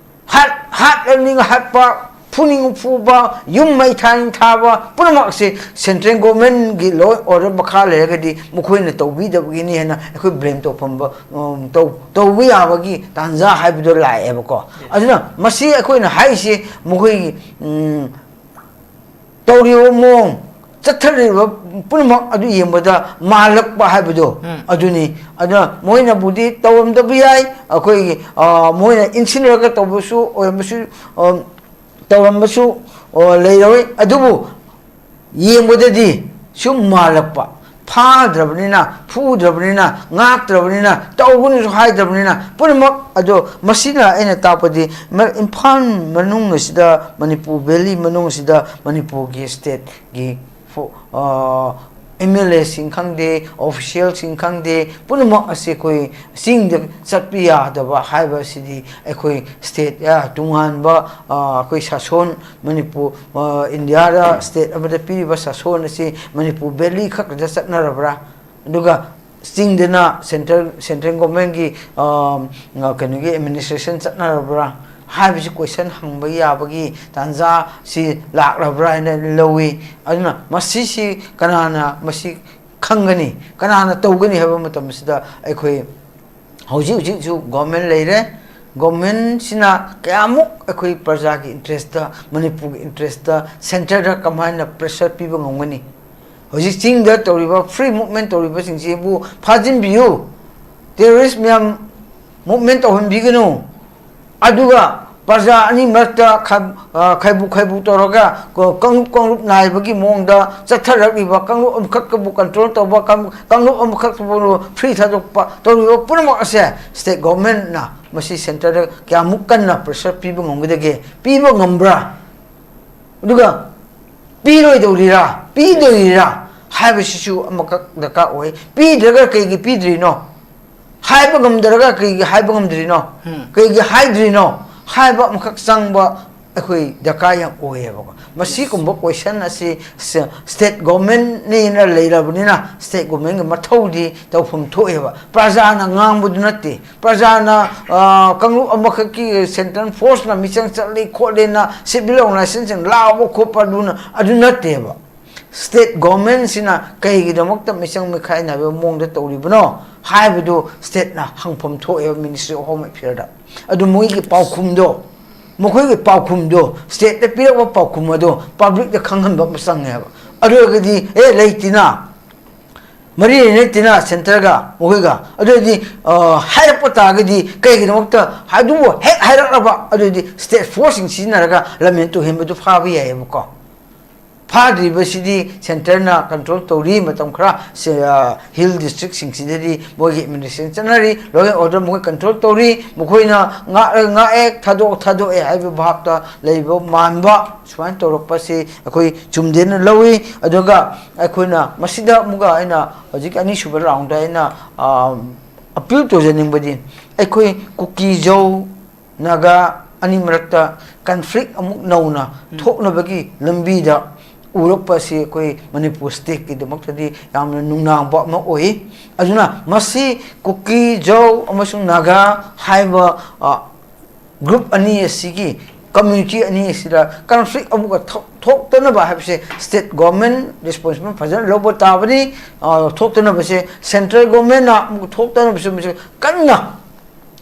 ꯍꯥꯠ-, ꯍꯥꯠꯂꯅꯤꯡ ꯍꯥꯠꯄ, ꯐꯨꯅꯤꯡ ꯐꯨꯕ, ꯌꯨꯝ ꯃꯩ ꯊꯥꯅꯤꯡ ꯊꯥꯕ ꯄꯨꯝꯅꯃꯛꯁꯦ ꯁꯦꯟꯇ꯭ꯔꯦꯜ ꯒꯣꯚꯔꯟꯃꯦꯟꯒꯤ ꯂꯣ ꯑꯦꯟ ꯑꯣꯔꯗꯔ ꯃꯈꯥ ꯂꯩꯔꯒꯗꯤ ꯃꯈꯣꯏꯅ ꯇꯧꯕꯤꯗꯕꯒꯤꯅꯤ ꯍꯥꯏꯅ ꯑꯩꯈꯣꯏ ꯕ꯭ꯂꯦꯝ ꯇꯧꯐꯝꯕ, ꯎꯝ, ꯇꯧ-, ꯇꯧꯕ ꯌꯥꯕꯒꯤ ꯇꯥꯟꯖꯥ ꯍꯥꯏꯕꯗꯣ ꯂꯥꯛꯑꯦꯕꯀꯣ꯫ ꯑꯗꯨꯅ ꯃꯁꯤ ꯑꯩꯈꯣꯏꯅ ꯍꯥꯏꯔꯤꯁꯤ ꯃꯈꯣꯏꯒꯤ, ꯎꯝ, ꯇꯧꯔꯤꯕ ꯃꯑꯣꯡ, ꯆꯠꯊꯔꯤꯕ ꯄꯨꯝꯅꯃꯛ ꯑꯗꯨ ꯌꯦꯡꯕꯗ ꯃꯥꯜꯂꯛꯄ ꯍꯥꯏꯕꯗꯣ ꯑꯗꯨꯅꯤ꯫ ꯑꯗꯨꯅ ꯃꯣꯏꯅꯕꯨꯗꯤ ꯇꯧꯔꯝꯗꯕ ꯌꯥꯏ, ꯑꯩꯈꯣꯏꯒꯤ, ꯑ, ꯃꯣꯏꯅ ꯏꯟꯁꯤꯟꯅꯔꯒ ꯇꯧꯕꯁꯨ ꯑꯣꯏꯔꯝꯕꯁꯨ, ꯑ, ꯇꯧꯔꯝꯕꯁꯨ, ꯑ, ꯂꯩꯔꯣꯏ꯫ ꯑꯗꯨꯕꯨ ꯌꯦꯡꯕꯗꯗꯤ ꯁꯨꯝ ꯃꯥꯜꯂꯛꯄ, ꯐꯥꯗ꯭ꯔꯕꯅꯤꯅ, ꯐꯨꯗ꯭ꯔꯕꯅꯤꯅ, ꯉꯥꯛꯇ꯭ꯔꯕꯅꯤꯅ, ꯇꯧꯒꯅꯨꯁꯨ ꯍꯥꯏꯗ꯭ꯔꯕꯅꯤꯅ, ꯄꯨꯝꯅꯃꯛ ꯑꯗꯣ ꯃꯁꯤꯅ ꯑꯩꯅ ꯇꯥꯛꯄꯗꯤ ꯃ-, ꯏꯝꯐꯥꯜ ꯃꯅꯨꯡ ꯑꯁꯤꯗ, ꯃꯅꯤꯄꯨꯔ ꯚꯦꯂꯤ ꯃꯅꯨꯡ ꯑꯁꯤꯗ ꯃꯅꯤꯄꯨꯔꯒꯤ ꯁ꯭ꯇꯦꯠꯀꯤ ꯐꯣ-, ꯑ, ꯑꯦꯝ ꯑꯦꯜ ꯑꯦꯁꯤꯡ ꯈꯪꯗꯦ, ꯑꯣꯐꯤꯁꯤꯌꯦꯜꯁꯤꯡ ꯈꯪꯗꯦ, ꯄꯨꯝꯅꯃꯛ ꯑꯁꯤ ꯑꯩꯈꯣꯏ ꯆꯤꯡꯗ ꯆꯠꯄ ꯌꯥꯗꯕ ꯍꯥꯏꯕ ꯑꯁꯤꯗꯤ ꯑꯩꯈꯣꯏ ꯁ꯭ꯇꯦꯠ, ꯑ, ꯇꯣꯉꯥꯟꯕ, ꯑ, ꯑꯩꯈꯣꯏ ꯁꯥꯁꯣꯟ, ꯃꯅꯤꯄꯨꯔ, ꯑ, ꯏꯟꯗꯤꯌꯥꯗ ꯁ꯭ꯇꯦꯠ ꯑꯃꯗ ꯄꯤꯔꯤꯕ ꯁꯥꯁꯣꯟ ꯑꯁꯤ ꯃꯅꯤꯄꯨꯔ ꯚꯦꯂꯤ ꯈꯛꯇꯗ ꯆꯠꯅꯔꯕ꯭ꯔꯥ? ꯑꯗꯨꯒ ꯆꯤꯡꯗꯅ ꯁꯦꯟꯇ꯭ꯔꯦꯜ, ꯁꯦꯟꯇ꯭ꯔꯦꯜ ꯒꯣꯔꯃꯦꯟꯒꯤ, ꯑ, ꯀꯩꯅꯣꯒꯤ ꯑꯦꯗꯃꯤꯅꯤꯁꯇ꯭ꯔꯦꯁꯟ ꯆꯠꯅꯔꯕ꯭ꯔꯥ ꯍꯥꯏꯕꯁꯤ ꯀꯣꯏꯁꯟ ꯍꯪꯕ ꯌꯥꯕꯒꯤ ꯇꯥꯟꯖꯥꯁꯤ ꯂꯥꯛꯂꯕ꯭ꯔꯥ ꯍꯥꯏꯅ ꯂꯧꯏ꯫ ꯑꯗꯨꯅ ꯃꯁꯤꯁꯤ ꯀꯅꯥꯅ ꯃꯁꯤ ꯈꯪꯒꯅꯤ, ꯀꯅꯥꯅ ꯇꯧꯒꯅꯤ ꯍꯥꯏꯕ ꯃꯇꯝꯁꯤꯗ ꯑꯩꯈꯣꯏ ꯍꯧꯖꯤꯛ ꯍꯧꯖꯤꯛꯁꯨ ꯒꯣꯔꯃꯦꯟ ꯂꯩꯔꯦ꯫ ꯒꯣꯔꯃꯦꯟꯁꯤꯅ ꯀꯌꯥꯃꯨꯛ ꯑꯩꯈꯣꯏ ꯄ꯭ꯔꯖꯥꯒꯤ ꯏꯟꯇꯔꯦꯁꯇ, ꯃꯅꯤꯄꯨꯔꯒꯤ ꯏꯟꯇꯔꯦꯁꯇ ꯁꯦꯟꯇꯔꯗ ꯀꯃꯥꯏꯅ ꯄ꯭ꯔꯦꯁꯔ ꯄꯤꯕ ꯉꯝꯒꯅꯤ? ꯍꯧꯖꯤꯛ ꯆꯤꯡꯗ ꯇꯧꯔꯤꯕ ꯐ꯭ꯔꯤ ꯃꯨꯚꯃꯦꯟ ꯇꯧꯔꯤꯕꯁꯤꯡꯁꯤꯕꯨ ꯐꯥꯖꯤꯟꯕꯤꯌꯨ, ꯇꯦꯔꯣꯔꯤꯁ ꯃꯌꯥꯝ ꯃꯨꯚꯃꯦꯟ ꯇꯧꯍꯟꯕꯤꯒꯅꯨ꯫ ꯑꯗꯨꯒ ꯄ꯭ꯔꯖꯥ ꯑꯅꯤ ꯃꯔꯛꯇ ꯈꯥꯏ-, ꯑ, ꯈꯥꯏꯕꯨ ꯈꯥꯏꯕꯨ ꯇꯧꯔꯒ ꯀꯣ-, ꯀꯥꯡꯂꯨꯞ ꯀꯥꯡꯂꯨꯞ ꯅꯥꯏꯕꯒꯤ ꯃꯑꯣꯡꯗ ꯆꯠꯊꯔꯛꯂꯤꯕ, ꯀꯥꯡꯂꯨꯞ ꯑꯃꯈꯛꯇꯕꯨ ꯀꯟꯇ꯭ꯔꯣꯜ ꯇꯧꯕ, ꯀꯥꯡ-, ꯀꯥꯡꯂꯨꯞ ꯑꯃꯈꯛꯇꯕꯨ ꯐ꯭ꯔꯤ ꯊꯥꯗꯣꯛꯄ ꯇꯧꯔꯤꯕ ꯄꯨꯝꯅꯃꯛ ꯑꯁꯦ ꯁ꯭ꯇꯦꯠ ꯒꯣꯚꯔꯟꯃꯦꯟꯠꯅ ꯃꯁꯤ ꯁꯦꯟꯇꯔꯗ ꯀꯌꯥꯃꯨꯛ ꯀꯟꯅ ꯄ꯭ꯔꯦꯁꯔ ꯄꯤꯕ ꯉꯝꯒꯗꯒꯦ? ꯄꯤꯕ ꯉꯝꯕ꯭ꯔꯥ? ꯑꯗꯨꯒ ꯄꯤꯔꯣꯏꯗꯧꯔꯤꯔꯥ, ꯄꯤꯗꯣꯔꯤꯔꯥ ꯍꯥꯏꯕꯁꯤꯁꯨ ꯑꯃꯈꯛ ꯗꯔꯀꯥꯔ ꯑꯣꯏ꯫ ꯄꯤꯗ꯭ꯔꯒ ꯀꯩꯒꯤ ꯄꯤꯗ꯭ꯔꯤꯅꯣ? ꯍꯥꯏꯕ ꯉꯝꯗ꯭ꯔꯒ ꯀꯩꯒꯤ ꯍꯥꯏꯕ ꯉꯝꯗ꯭ꯔꯤꯅꯣ? ꯎꯝ꯫ ꯀꯩꯒꯤ ꯍꯥꯏꯗ꯭ꯔꯤꯅꯣ ꯍꯥꯏꯕ ꯑꯃꯈꯛ ꯆꯪꯕ ꯑꯩꯈꯣꯏ ꯗꯔꯀꯥꯔ ꯌꯥꯝ ꯑꯣꯏꯌꯦꯕꯀꯣ꯫ ꯃꯁꯤꯒꯨꯝꯕ ꯀꯣꯏꯁꯟ ꯑꯁꯤ ꯁ-, ꯁ꯭ꯇꯦꯠ ꯒꯣꯚꯔꯟꯃꯦꯟꯠꯅꯦꯅ ꯂꯩꯔꯕꯅꯤꯅ ꯁ꯭ꯇꯦꯠ ꯒꯣꯚꯔꯟꯃꯦꯟꯠꯀꯤ ꯃꯊꯧꯗꯤ ꯇꯧꯐꯝ ꯊꯣꯛꯑꯦꯕ꯫ ꯄ꯭ꯔꯖꯥꯅ ꯉꯥꯡꯕꯗꯨ ꯅꯠꯇꯦ꯫ ꯄ꯭ꯔꯖꯥꯅ, ꯑ, ꯀꯥꯡꯂꯨꯞ ꯑꯃꯈꯛꯀꯤ ꯁꯦꯟꯇ꯭ꯔꯦꯜ ꯐꯣꯔꯁꯅ ꯃꯤꯆꯪ ꯆꯠꯂꯤ ꯈꯣꯠꯂꯦꯅ ꯁꯤꯚꯤꯜ ꯑꯣꯔꯒꯅꯥꯏꯖꯦꯁꯟꯁꯤꯡ ꯂꯥꯎꯕ ꯈꯣꯠꯄ ꯑꯗꯨꯅ, ꯑꯗꯨ ꯅꯠꯇꯦꯕ꯫ ꯁ꯭ꯇꯦꯠ ꯒꯣꯚꯔꯟꯃꯦꯟꯠꯁꯤꯅ ꯀꯩꯒꯤꯗꯃꯛꯇ ꯃꯤꯆꯪ ꯃꯤꯈꯥꯏ ꯅꯥꯏꯕ ꯃꯑꯣꯡꯗ ꯇꯧꯔꯤꯕꯅꯣ ꯍꯥꯏꯕꯗꯨ ꯁ꯭ꯇꯦꯠꯅ ꯍꯪꯐꯝ ꯊꯣꯛꯑꯦꯕ ꯃꯤꯅꯤꯁꯇ꯭ꯔꯤ ꯑꯣꯐ ꯍꯣꯝ ꯑꯦꯐꯤꯌꯔꯗ꯫ ꯑꯗꯨ ꯃꯣꯏꯒꯤ ꯄꯥꯎꯈꯨꯝꯗꯣ, ꯃꯈꯣꯏꯒꯤ ꯄꯥꯎꯈꯨꯝꯗꯣ, ꯁ꯭ꯇꯦꯠꯇ ꯄꯤꯔꯛꯄ ꯄꯥꯎꯈꯨꯝ ꯑꯗꯣ ꯄꯕ꯭ꯂꯤꯛꯇ ꯈꯪꯍꯟꯕ ꯑꯃ ꯆꯪꯉꯦꯕ꯫ ꯑꯗꯨ ꯑꯣꯏꯔꯒꯗꯤ, ꯑꯦ, ꯂꯩꯇꯦꯅ, ꯃꯔꯤ ꯂꯩꯅꯗꯦꯅ ꯁꯦꯟꯇꯔꯒ ꯃꯈꯣꯏꯒ꯫ ꯑꯗꯨ ꯑꯣꯏꯔꯗꯤ, ꯑ, ꯍꯥꯏꯔꯛꯄ ꯇꯥꯔꯒꯗꯤ ꯀꯩꯒꯤꯗꯃꯛꯇ ꯑꯗꯨꯕꯨ ꯍꯦꯛ ꯍꯥꯏꯔꯛꯂꯕ, ꯑꯗꯨ ꯑꯣꯏꯔꯗꯤ ꯁ꯭ꯇꯦꯠ ꯐꯣꯔꯁꯁꯤꯡ ꯁꯤꯖꯤꯟꯅꯔꯒ ꯂꯝꯃꯦꯟ ꯇꯨꯍꯦꯟꯕꯗꯨ ꯐꯥꯕ ꯌꯥꯏꯌꯦꯕꯀꯣ꯫ ꯐꯥꯗ꯭ꯔꯤꯕꯁꯤꯗꯤ ꯁꯦꯟꯇꯔꯅ ꯀꯟꯇ꯭ꯔꯣꯜ ꯇꯧꯔꯤ꯫ ꯃꯇꯝ ꯈꯔ ꯁꯦ, ꯑ, ꯍꯤꯜ ꯗꯤꯁꯇ꯭ꯔꯤꯛꯁꯤꯡꯁꯤꯗꯗꯤ ꯃꯣꯏꯒꯤ ꯑꯦꯗꯃꯤꯅꯤꯁꯇ꯭ꯔꯦꯁꯟ ꯆꯠꯅꯔꯤ, ꯂꯣ ꯑꯦꯟ ꯑꯣꯔꯗꯔ ꯃꯈꯣꯏ ꯀꯟꯇ꯭ꯔꯣꯜ ꯇꯧꯔꯤ, ꯃꯈꯣꯏꯅ ꯉꯥꯛ-, ꯉꯥꯛꯑꯦ, ꯊꯥꯗꯣꯛ-, ꯊꯥꯗꯣꯛꯑꯦ ꯍꯥꯏꯕ ꯚꯥꯞꯇ ꯂꯩꯕ ꯃꯥꯟꯕ ꯁꯨꯃꯥꯏꯅ ꯇꯧꯔꯛꯄꯁꯤ ꯑꯩꯈꯣꯏ ꯆꯨꯝꯗꯦꯅ ꯂꯧꯏ꯫ ꯑꯗꯨꯒ ꯑꯩꯈꯣꯏꯅ ꯃꯁꯤꯗ ꯑꯃꯨꯛꯀ ꯑꯩꯅ ꯍꯧꯖꯤꯛ ꯑꯅꯤꯁꯨꯕ ꯔꯥꯎꯟꯗ ꯑꯩꯅ, ꯑ, ꯑꯄꯤꯜ ꯇꯧꯖꯅꯤꯡꯕꯗꯤ, ꯑꯩꯈꯣꯏ ꯀꯨꯀꯤ ꯖꯧ ꯅꯥꯒꯥ ꯑꯅꯤ ꯃꯔꯛꯇ ꯀꯟꯐ꯭ꯂꯤꯛ ꯑꯃꯨꯛ ꯅꯧꯅ ꯊꯣꯛꯅꯕꯒꯤ ꯂꯝꯕꯤꯗ ꯎꯔꯛꯄ ꯑꯁꯤ ꯑꯩꯈꯣꯏ ꯃꯅꯤꯄꯨꯔ ꯁ꯭ꯇꯦꯠꯀꯤꯗꯃꯛꯇꯗꯤ ꯌꯥꯝꯅ ꯅꯨꯡꯅꯥꯡꯕ ꯑꯃ ꯑꯣꯏ꯫ ꯑꯗꯨꯅ ꯃꯁꯤ ꯀꯨꯀꯤ, ꯖꯧ ꯑꯃꯁꯨꯡ ꯅꯥꯒꯥ ꯍꯥꯏꯕ, ꯑ, ꯒ꯭ꯔꯨꯞ ꯑꯅꯤ ꯑꯁꯤꯒꯤ, ꯀꯝꯃ꯭ꯌꯨꯅꯤꯇꯤ ꯑꯅꯤ ꯑꯁꯤꯗ ꯀꯟꯐ꯭ꯂꯤꯛ ꯑꯃꯨꯛꯀ ꯊꯣꯛ-, ꯊꯣꯛꯇꯅꯕ ꯍꯥꯏꯕꯁꯦ ꯁ꯭ꯇꯦꯠ ꯒꯣꯔꯃꯦꯟ ꯔꯦꯁꯄꯣꯟꯁꯤꯕꯜ ꯐꯖꯅ ꯂꯧꯕ ꯇꯥꯕꯅꯤ꯫ ꯑ, ꯊꯣꯛꯇꯅꯕꯁꯦ ꯁꯦꯟꯇ꯭ꯔꯦꯜ ꯒꯣꯔꯃꯦꯟꯅ ꯑꯃꯨꯛꯀ ꯊꯣꯛꯇꯅꯕꯁꯨ ꯃꯁꯤ ꯀꯟꯅ,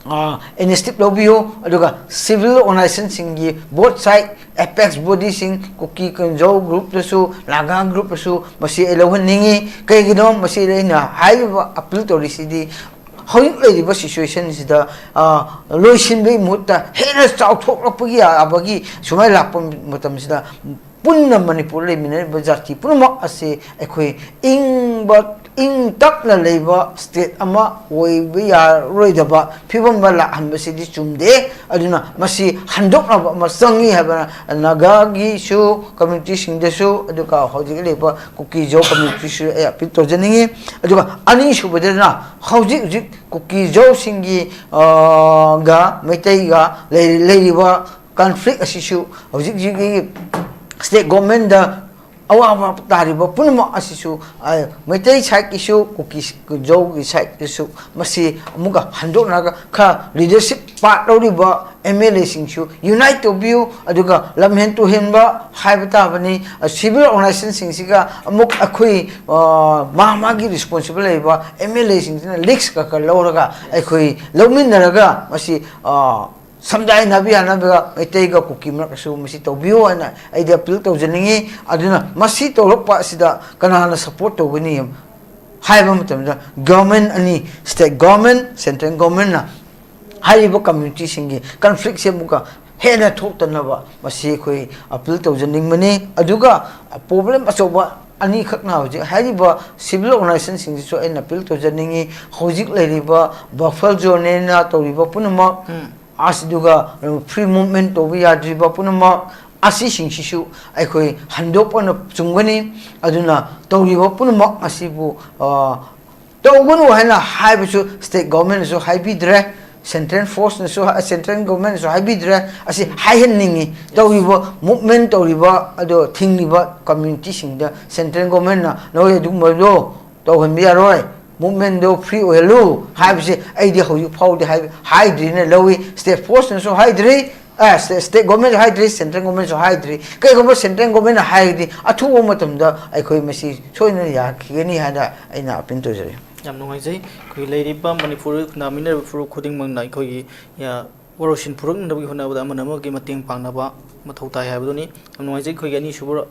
ꯑ, ꯏꯅꯤꯁꯤꯌꯦꯇꯤꯚ ꯂꯧꯕꯤꯌꯨ꯫ ꯑꯗꯨꯒ ꯁꯤꯚꯤꯜ ꯑꯣꯔꯒꯅꯥꯏꯖꯦꯁꯟꯁꯤꯡꯒꯤ ꯕꯣꯠ ꯁꯥꯏꯠ ꯑꯦꯄꯦꯛꯁ ꯕꯣꯗꯤꯁꯤꯡ, ꯀꯨꯀꯤ ꯀꯟꯖꯧ ꯒ꯭ꯔꯨꯞꯇꯁꯨ, ꯅꯥꯒꯥ ꯒ꯭ꯔꯨꯞꯇꯁꯨ ꯃꯁꯤ ꯑꯩ ꯂꯧꯍꯟꯅꯤꯡꯉꯤ꯫ ꯀꯩꯒꯤꯅꯣ ꯃꯁꯤ ꯑꯩꯅ ꯍꯥꯏꯔꯤꯕ ꯑꯄꯤꯜ ꯇꯧꯔꯤꯁꯤꯗꯤ, ꯍꯧꯖꯤꯛ ꯂꯩꯔꯤꯕ ꯁꯤꯆꯨꯋꯦꯁꯟꯁꯤꯗ, ꯑ, ꯂꯣꯏꯁꯤꯟꯕꯒꯤ ꯃꯍꯨꯠꯇ ꯍꯦꯟꯅ ꯆꯥꯎꯊꯣꯛꯂꯛꯄꯒꯤ ꯌꯥꯕꯒꯤ ꯁꯨꯃꯥꯏꯅ ꯂꯥꯛꯄ ꯃꯇꯝꯁꯤꯗ ꯄꯨꯟꯅ ꯃꯅꯤꯄꯨꯔ ꯂꯩꯃꯤꯟꯅꯔꯤꯕ ꯖꯥꯇꯤ ꯄꯨꯝꯅꯃꯛ ꯑꯁꯤ ꯑꯩꯈꯣꯏ ꯏꯪꯕ, ꯏꯪ ꯇꯞꯅ ꯂꯩꯕ ꯁ꯭ꯇꯦꯠ ꯑꯃ ꯑꯣꯏꯕ ꯌꯥꯔꯣꯏꯗꯕ ꯐꯤꯕꯝ ꯑꯃ ꯂꯥꯛꯍꯟꯕꯁꯤꯗꯤ ꯆꯨꯝꯗꯦ꯫ ꯑꯗꯨꯅ ꯃꯁꯤ ꯍꯟꯗꯣꯛꯅꯕ ꯑꯃ ꯆꯪꯉꯤ ꯍꯥꯏꯕꯅ ꯅꯥꯒꯥꯒꯤꯁꯨ ꯀꯝꯃ꯭ꯌꯨꯅꯤꯇꯤꯁꯤꯡꯗꯁꯨ, ꯑꯗꯨꯒ ꯍꯧꯖꯤꯛ ꯂꯩꯕ ꯀꯨꯀꯤ ꯖꯧ ꯀꯝꯃ꯭ꯌꯨꯅꯤꯇꯤꯁꯨ ꯑꯩ ꯑꯄꯤꯜ ꯇꯧꯖꯅꯤꯡꯉꯤ꯫ ꯑꯗꯨꯒ ꯑꯅꯤꯁꯨꯕꯗꯅ ꯍꯧꯖꯤꯛ ꯍꯧꯖꯤꯛ ꯀꯨꯀꯤ ꯖꯧꯁꯤꯡꯒꯤ, ꯑ, ꯒ ꯃꯩꯇꯩꯒ ꯂꯩ-, ꯂꯩꯔꯤꯕ ꯀꯟꯐ꯭ꯂꯤꯛ ꯑꯁꯤꯁꯨ ꯍꯧꯖꯤꯛ ꯍꯧꯖꯤꯛꯀꯤ ꯁ꯭ꯇꯦꯠ ꯒꯣꯔꯃꯦꯟꯗ ꯑꯋꯥꯕ ꯇꯥꯔꯤꯕ ꯄꯨꯝꯅꯃꯛ ꯑꯁꯤꯁꯨ, ꯑ, ꯃꯩꯇꯩ ꯁꯥꯏꯠꯀꯤꯁꯨ, ꯀꯨꯀꯤ ꯖꯧꯒꯤ ꯁꯥꯏꯠꯀꯤꯁꯨ ꯃꯁꯤ ꯑꯃꯨꯛꯀ ꯍꯟꯗꯣꯛꯅꯔꯒ ꯈꯔ ꯂꯤꯗꯔꯁꯤꯞ ꯄꯥꯔꯠ ꯂꯧꯔꯤꯕ ꯑꯦꯝ ꯑꯦꯜ ꯑꯦꯁꯤꯡꯁꯨ ꯌꯨꯅꯥꯏꯠ ꯇꯧꯕꯤꯌꯨ, ꯑꯗꯨꯒ ꯂꯝꯍꯦꯟ ꯇꯨꯍꯦꯟꯕ ꯍꯥꯏꯕ ꯇꯥꯕꯅꯤ, ꯑ, ꯁꯤꯚꯤꯜ ꯑꯣꯔꯒꯅꯥꯏꯖꯦꯁꯟꯁꯤꯡꯁꯤꯒ ꯑꯃꯨꯛ ꯑꯩꯈꯣꯏ, ꯑ, ꯃꯥ ꯃꯥꯒꯤ ꯔꯦꯁꯄꯣꯟꯁꯤꯕꯜ ꯂꯩꯕ ꯑꯦꯝ ꯑꯦꯜ ꯑꯦꯁꯤꯡꯁꯤꯅ ꯂꯤꯡꯁ ꯈꯔ ꯈꯔ ꯂꯧꯔꯒ ꯑꯩꯈꯣꯏ ꯂꯧꯃꯤꯟꯅꯔꯒ ꯃꯁꯤ, ꯑ, ꯁꯝꯗꯥꯏꯅꯕ ꯌꯥꯅꯕ ꯃꯩꯇꯩꯒ ꯀꯨꯀꯤ ꯃꯔꯛꯇꯁꯨ ꯃꯁꯤ ꯇꯧꯕꯤꯌꯨ ꯍꯥꯏꯅ ꯑꯩꯗꯤ ꯑꯄꯤꯜ ꯇꯧꯖꯅꯤꯡꯉꯤ꯫ ꯑꯗꯨꯅ ꯃꯁꯤ ꯇꯧꯔꯛꯄ ꯑꯁꯤꯗ ꯀꯅꯥꯅ ꯁꯄꯣꯔꯠ ꯇꯧꯒꯅꯤ ꯍꯥꯏꯕ ꯃꯇꯝꯗ ꯒꯚꯔꯟꯃꯦꯟ ꯑꯅꯤ, ꯁ꯭ꯇꯦꯠ ꯒꯚꯔꯟꯃꯦꯟ, ꯁꯦꯟꯇ꯭ꯔꯦꯜ ꯒꯚꯔꯟꯃꯦꯟꯅ ꯍꯥꯏꯔꯤꯕ ꯀꯝꯃ꯭ꯌꯨꯅꯤꯇꯤꯁꯤꯡꯒꯤ ꯀꯟꯐ꯭ꯂꯤꯛꯁꯦ ꯑꯃꯨꯛꯀ ꯍꯦꯟꯅ ꯊꯣꯛꯇꯅꯕ ꯃꯁꯤ ꯑꯩꯈꯣꯏ ꯑꯄꯤꯜ ꯇꯧꯖꯅꯤꯡꯕꯅꯤ꯫ ꯑꯗꯨꯒ ꯄ꯭ꯔꯣꯕ꯭ꯂꯦꯝ ꯑꯆꯧꯕ ꯑꯅꯤꯈꯛꯅ ꯍꯧꯖꯤꯛ ꯍꯥꯏꯔꯤꯕ ꯁꯤꯚꯤꯜ ꯑꯣꯔꯒꯅꯥꯏꯖꯦꯁꯟꯁꯤꯡꯁꯤꯁꯨ ꯑꯩꯅ ꯑꯄꯤꯜ ꯇꯧꯖꯅꯤꯡꯉꯤ꯫ ꯍꯧꯖꯤꯛ ꯂꯩꯔꯤꯕ ꯕꯐꯔ ꯖꯣꯟꯅꯦꯅ ꯇꯧꯔꯤꯕ ꯄꯨꯝꯅꯃꯛ, ꯑꯁꯤꯗꯨꯒ ꯐ꯭ꯔꯤ ꯃꯨꯚꯃꯦꯟ ꯇꯧꯕ ꯌꯥꯗ꯭ꯔꯤꯕ ꯄꯨꯝꯅꯃꯛ, ꯑꯁꯤꯁꯤꯡꯁꯤꯁꯨ ꯑꯩꯈꯣꯏ ꯍꯟꯗꯣꯛꯄꯅ ꯆꯨꯝꯒꯅꯤ꯫ ꯑꯗꯨꯅ ꯇꯧꯔꯤꯕ ꯄꯨꯝꯅꯃꯛ ꯑꯁꯤꯕꯨ, ꯑ, ꯇꯧꯒꯅꯨ ꯍꯥꯏꯅ ꯍꯥꯏꯕꯁꯨ ꯁ꯭ꯇꯦꯠ ꯒꯣꯚꯔꯟꯃꯦꯟꯅꯁꯨ ꯍꯥꯏꯕꯤꯗ꯭ꯔꯦ, ꯁꯦꯟꯇ꯭ꯔꯦꯜ ꯐꯣꯔꯁꯅꯁꯨ, ꯁꯦꯟꯇ꯭ꯔꯦꯜ ꯒꯣꯚꯔꯟꯃꯦꯟꯅꯁꯨ ꯍꯥꯏꯕꯤꯗ꯭ꯔꯦ꯫ ꯑꯁꯤ ꯍꯥꯏꯍꯟꯅꯤꯡꯉꯤ꯫ ꯇꯧꯔꯤꯕ ꯃꯨꯚꯃꯦꯟ ꯇꯧꯔꯤꯕ ꯑꯗꯣ ꯊꯤꯡꯂꯤꯕ ꯀꯝꯃ꯭ꯌꯨꯅꯤꯇꯤꯁꯤꯡꯗ ꯁꯦꯟꯇ꯭ꯔꯦꯜ ꯒꯣꯚꯔꯟꯃꯦꯟꯅ ꯅꯈꯣꯏ ꯑꯗꯨꯒꯨꯝꯕꯗꯣ ꯇꯧꯍꯟꯕ ꯌꯥꯔꯣꯏ, ꯃꯨꯚꯃꯦꯟꯗꯣ ꯐ꯭ꯔꯤ ꯑꯣꯏꯍꯜꯂꯨ ꯍꯥꯏꯕꯁꯦ ꯑꯩꯗꯤ ꯍꯧꯖꯤꯛ ꯐꯥꯎꯗꯤ ꯍꯥꯏ-, ꯍꯥꯏꯗ꯭ꯔꯤꯅ ꯂꯧꯏ꯫ ꯁ꯭ꯇꯦꯠ ꯐꯣꯔꯁꯅꯁꯨ ꯍꯥꯏꯗ꯭ꯔꯤ, ꯑ, ꯁ꯭ꯇꯦꯠ, ꯁ꯭ꯇꯦꯠ ꯒꯣꯚꯔꯟꯃꯦꯟꯁꯨ ꯍꯥꯏꯗ꯭ꯔꯤ, ꯁꯦꯟꯇ꯭ꯔꯦꯜ ꯒꯣꯚꯔꯟꯃꯦꯟꯁꯨ ꯍꯥꯏꯗ꯭ꯔꯤ꯫ ꯀꯩꯒꯨꯝꯕ ꯁꯦꯟꯇ꯭ꯔꯦꯜ ꯒꯣꯚꯔꯟꯃꯦꯟꯅ ꯍꯥꯏꯔꯒꯗꯤ ꯑꯊꯨꯕ ꯃꯇꯝꯗ ꯑꯩꯈꯣꯏ ꯃꯁꯤ ꯁꯣꯏꯗꯅ ꯌꯥꯈꯤꯒꯅꯤ ꯍꯥꯏꯅ ꯑꯩꯅ ꯑꯄꯤꯜ ꯇꯧꯖꯔꯤ꯫ ꯌꯥꯝ ꯅꯨꯡꯉꯥꯏꯖꯩ꯫ ꯑꯩꯈꯣꯏ ꯂꯩꯔꯤꯕ ꯃꯅꯤꯄꯨꯔꯗ ꯈꯨꯟꯗꯥꯃꯤꯟꯅꯔꯤꯕ ꯐꯨꯔꯨꯞ ꯈꯨꯗꯤꯡꯃꯛꯅ ꯑꯩꯈꯣꯏꯒꯤ, ꯌꯥ, ꯋꯥꯔꯣꯏꯁꯤꯟ ꯄꯨꯔꯛꯅꯕꯒꯤ ꯍꯣꯠꯅꯕꯗ ꯑꯃꯅ ꯑꯃꯒꯤ ꯃꯇꯦꯡ ꯄꯥꯡꯅꯕ ꯃꯊꯧ ꯇꯥꯏ ꯍꯥꯏꯕꯗꯨꯅꯤ꯫ ꯌꯥꯝ ꯅꯨꯡꯉꯥꯏꯖꯩ꯫ ꯑꯩꯈꯣꯏꯒꯤ ꯑꯅꯤꯁꯨꯕ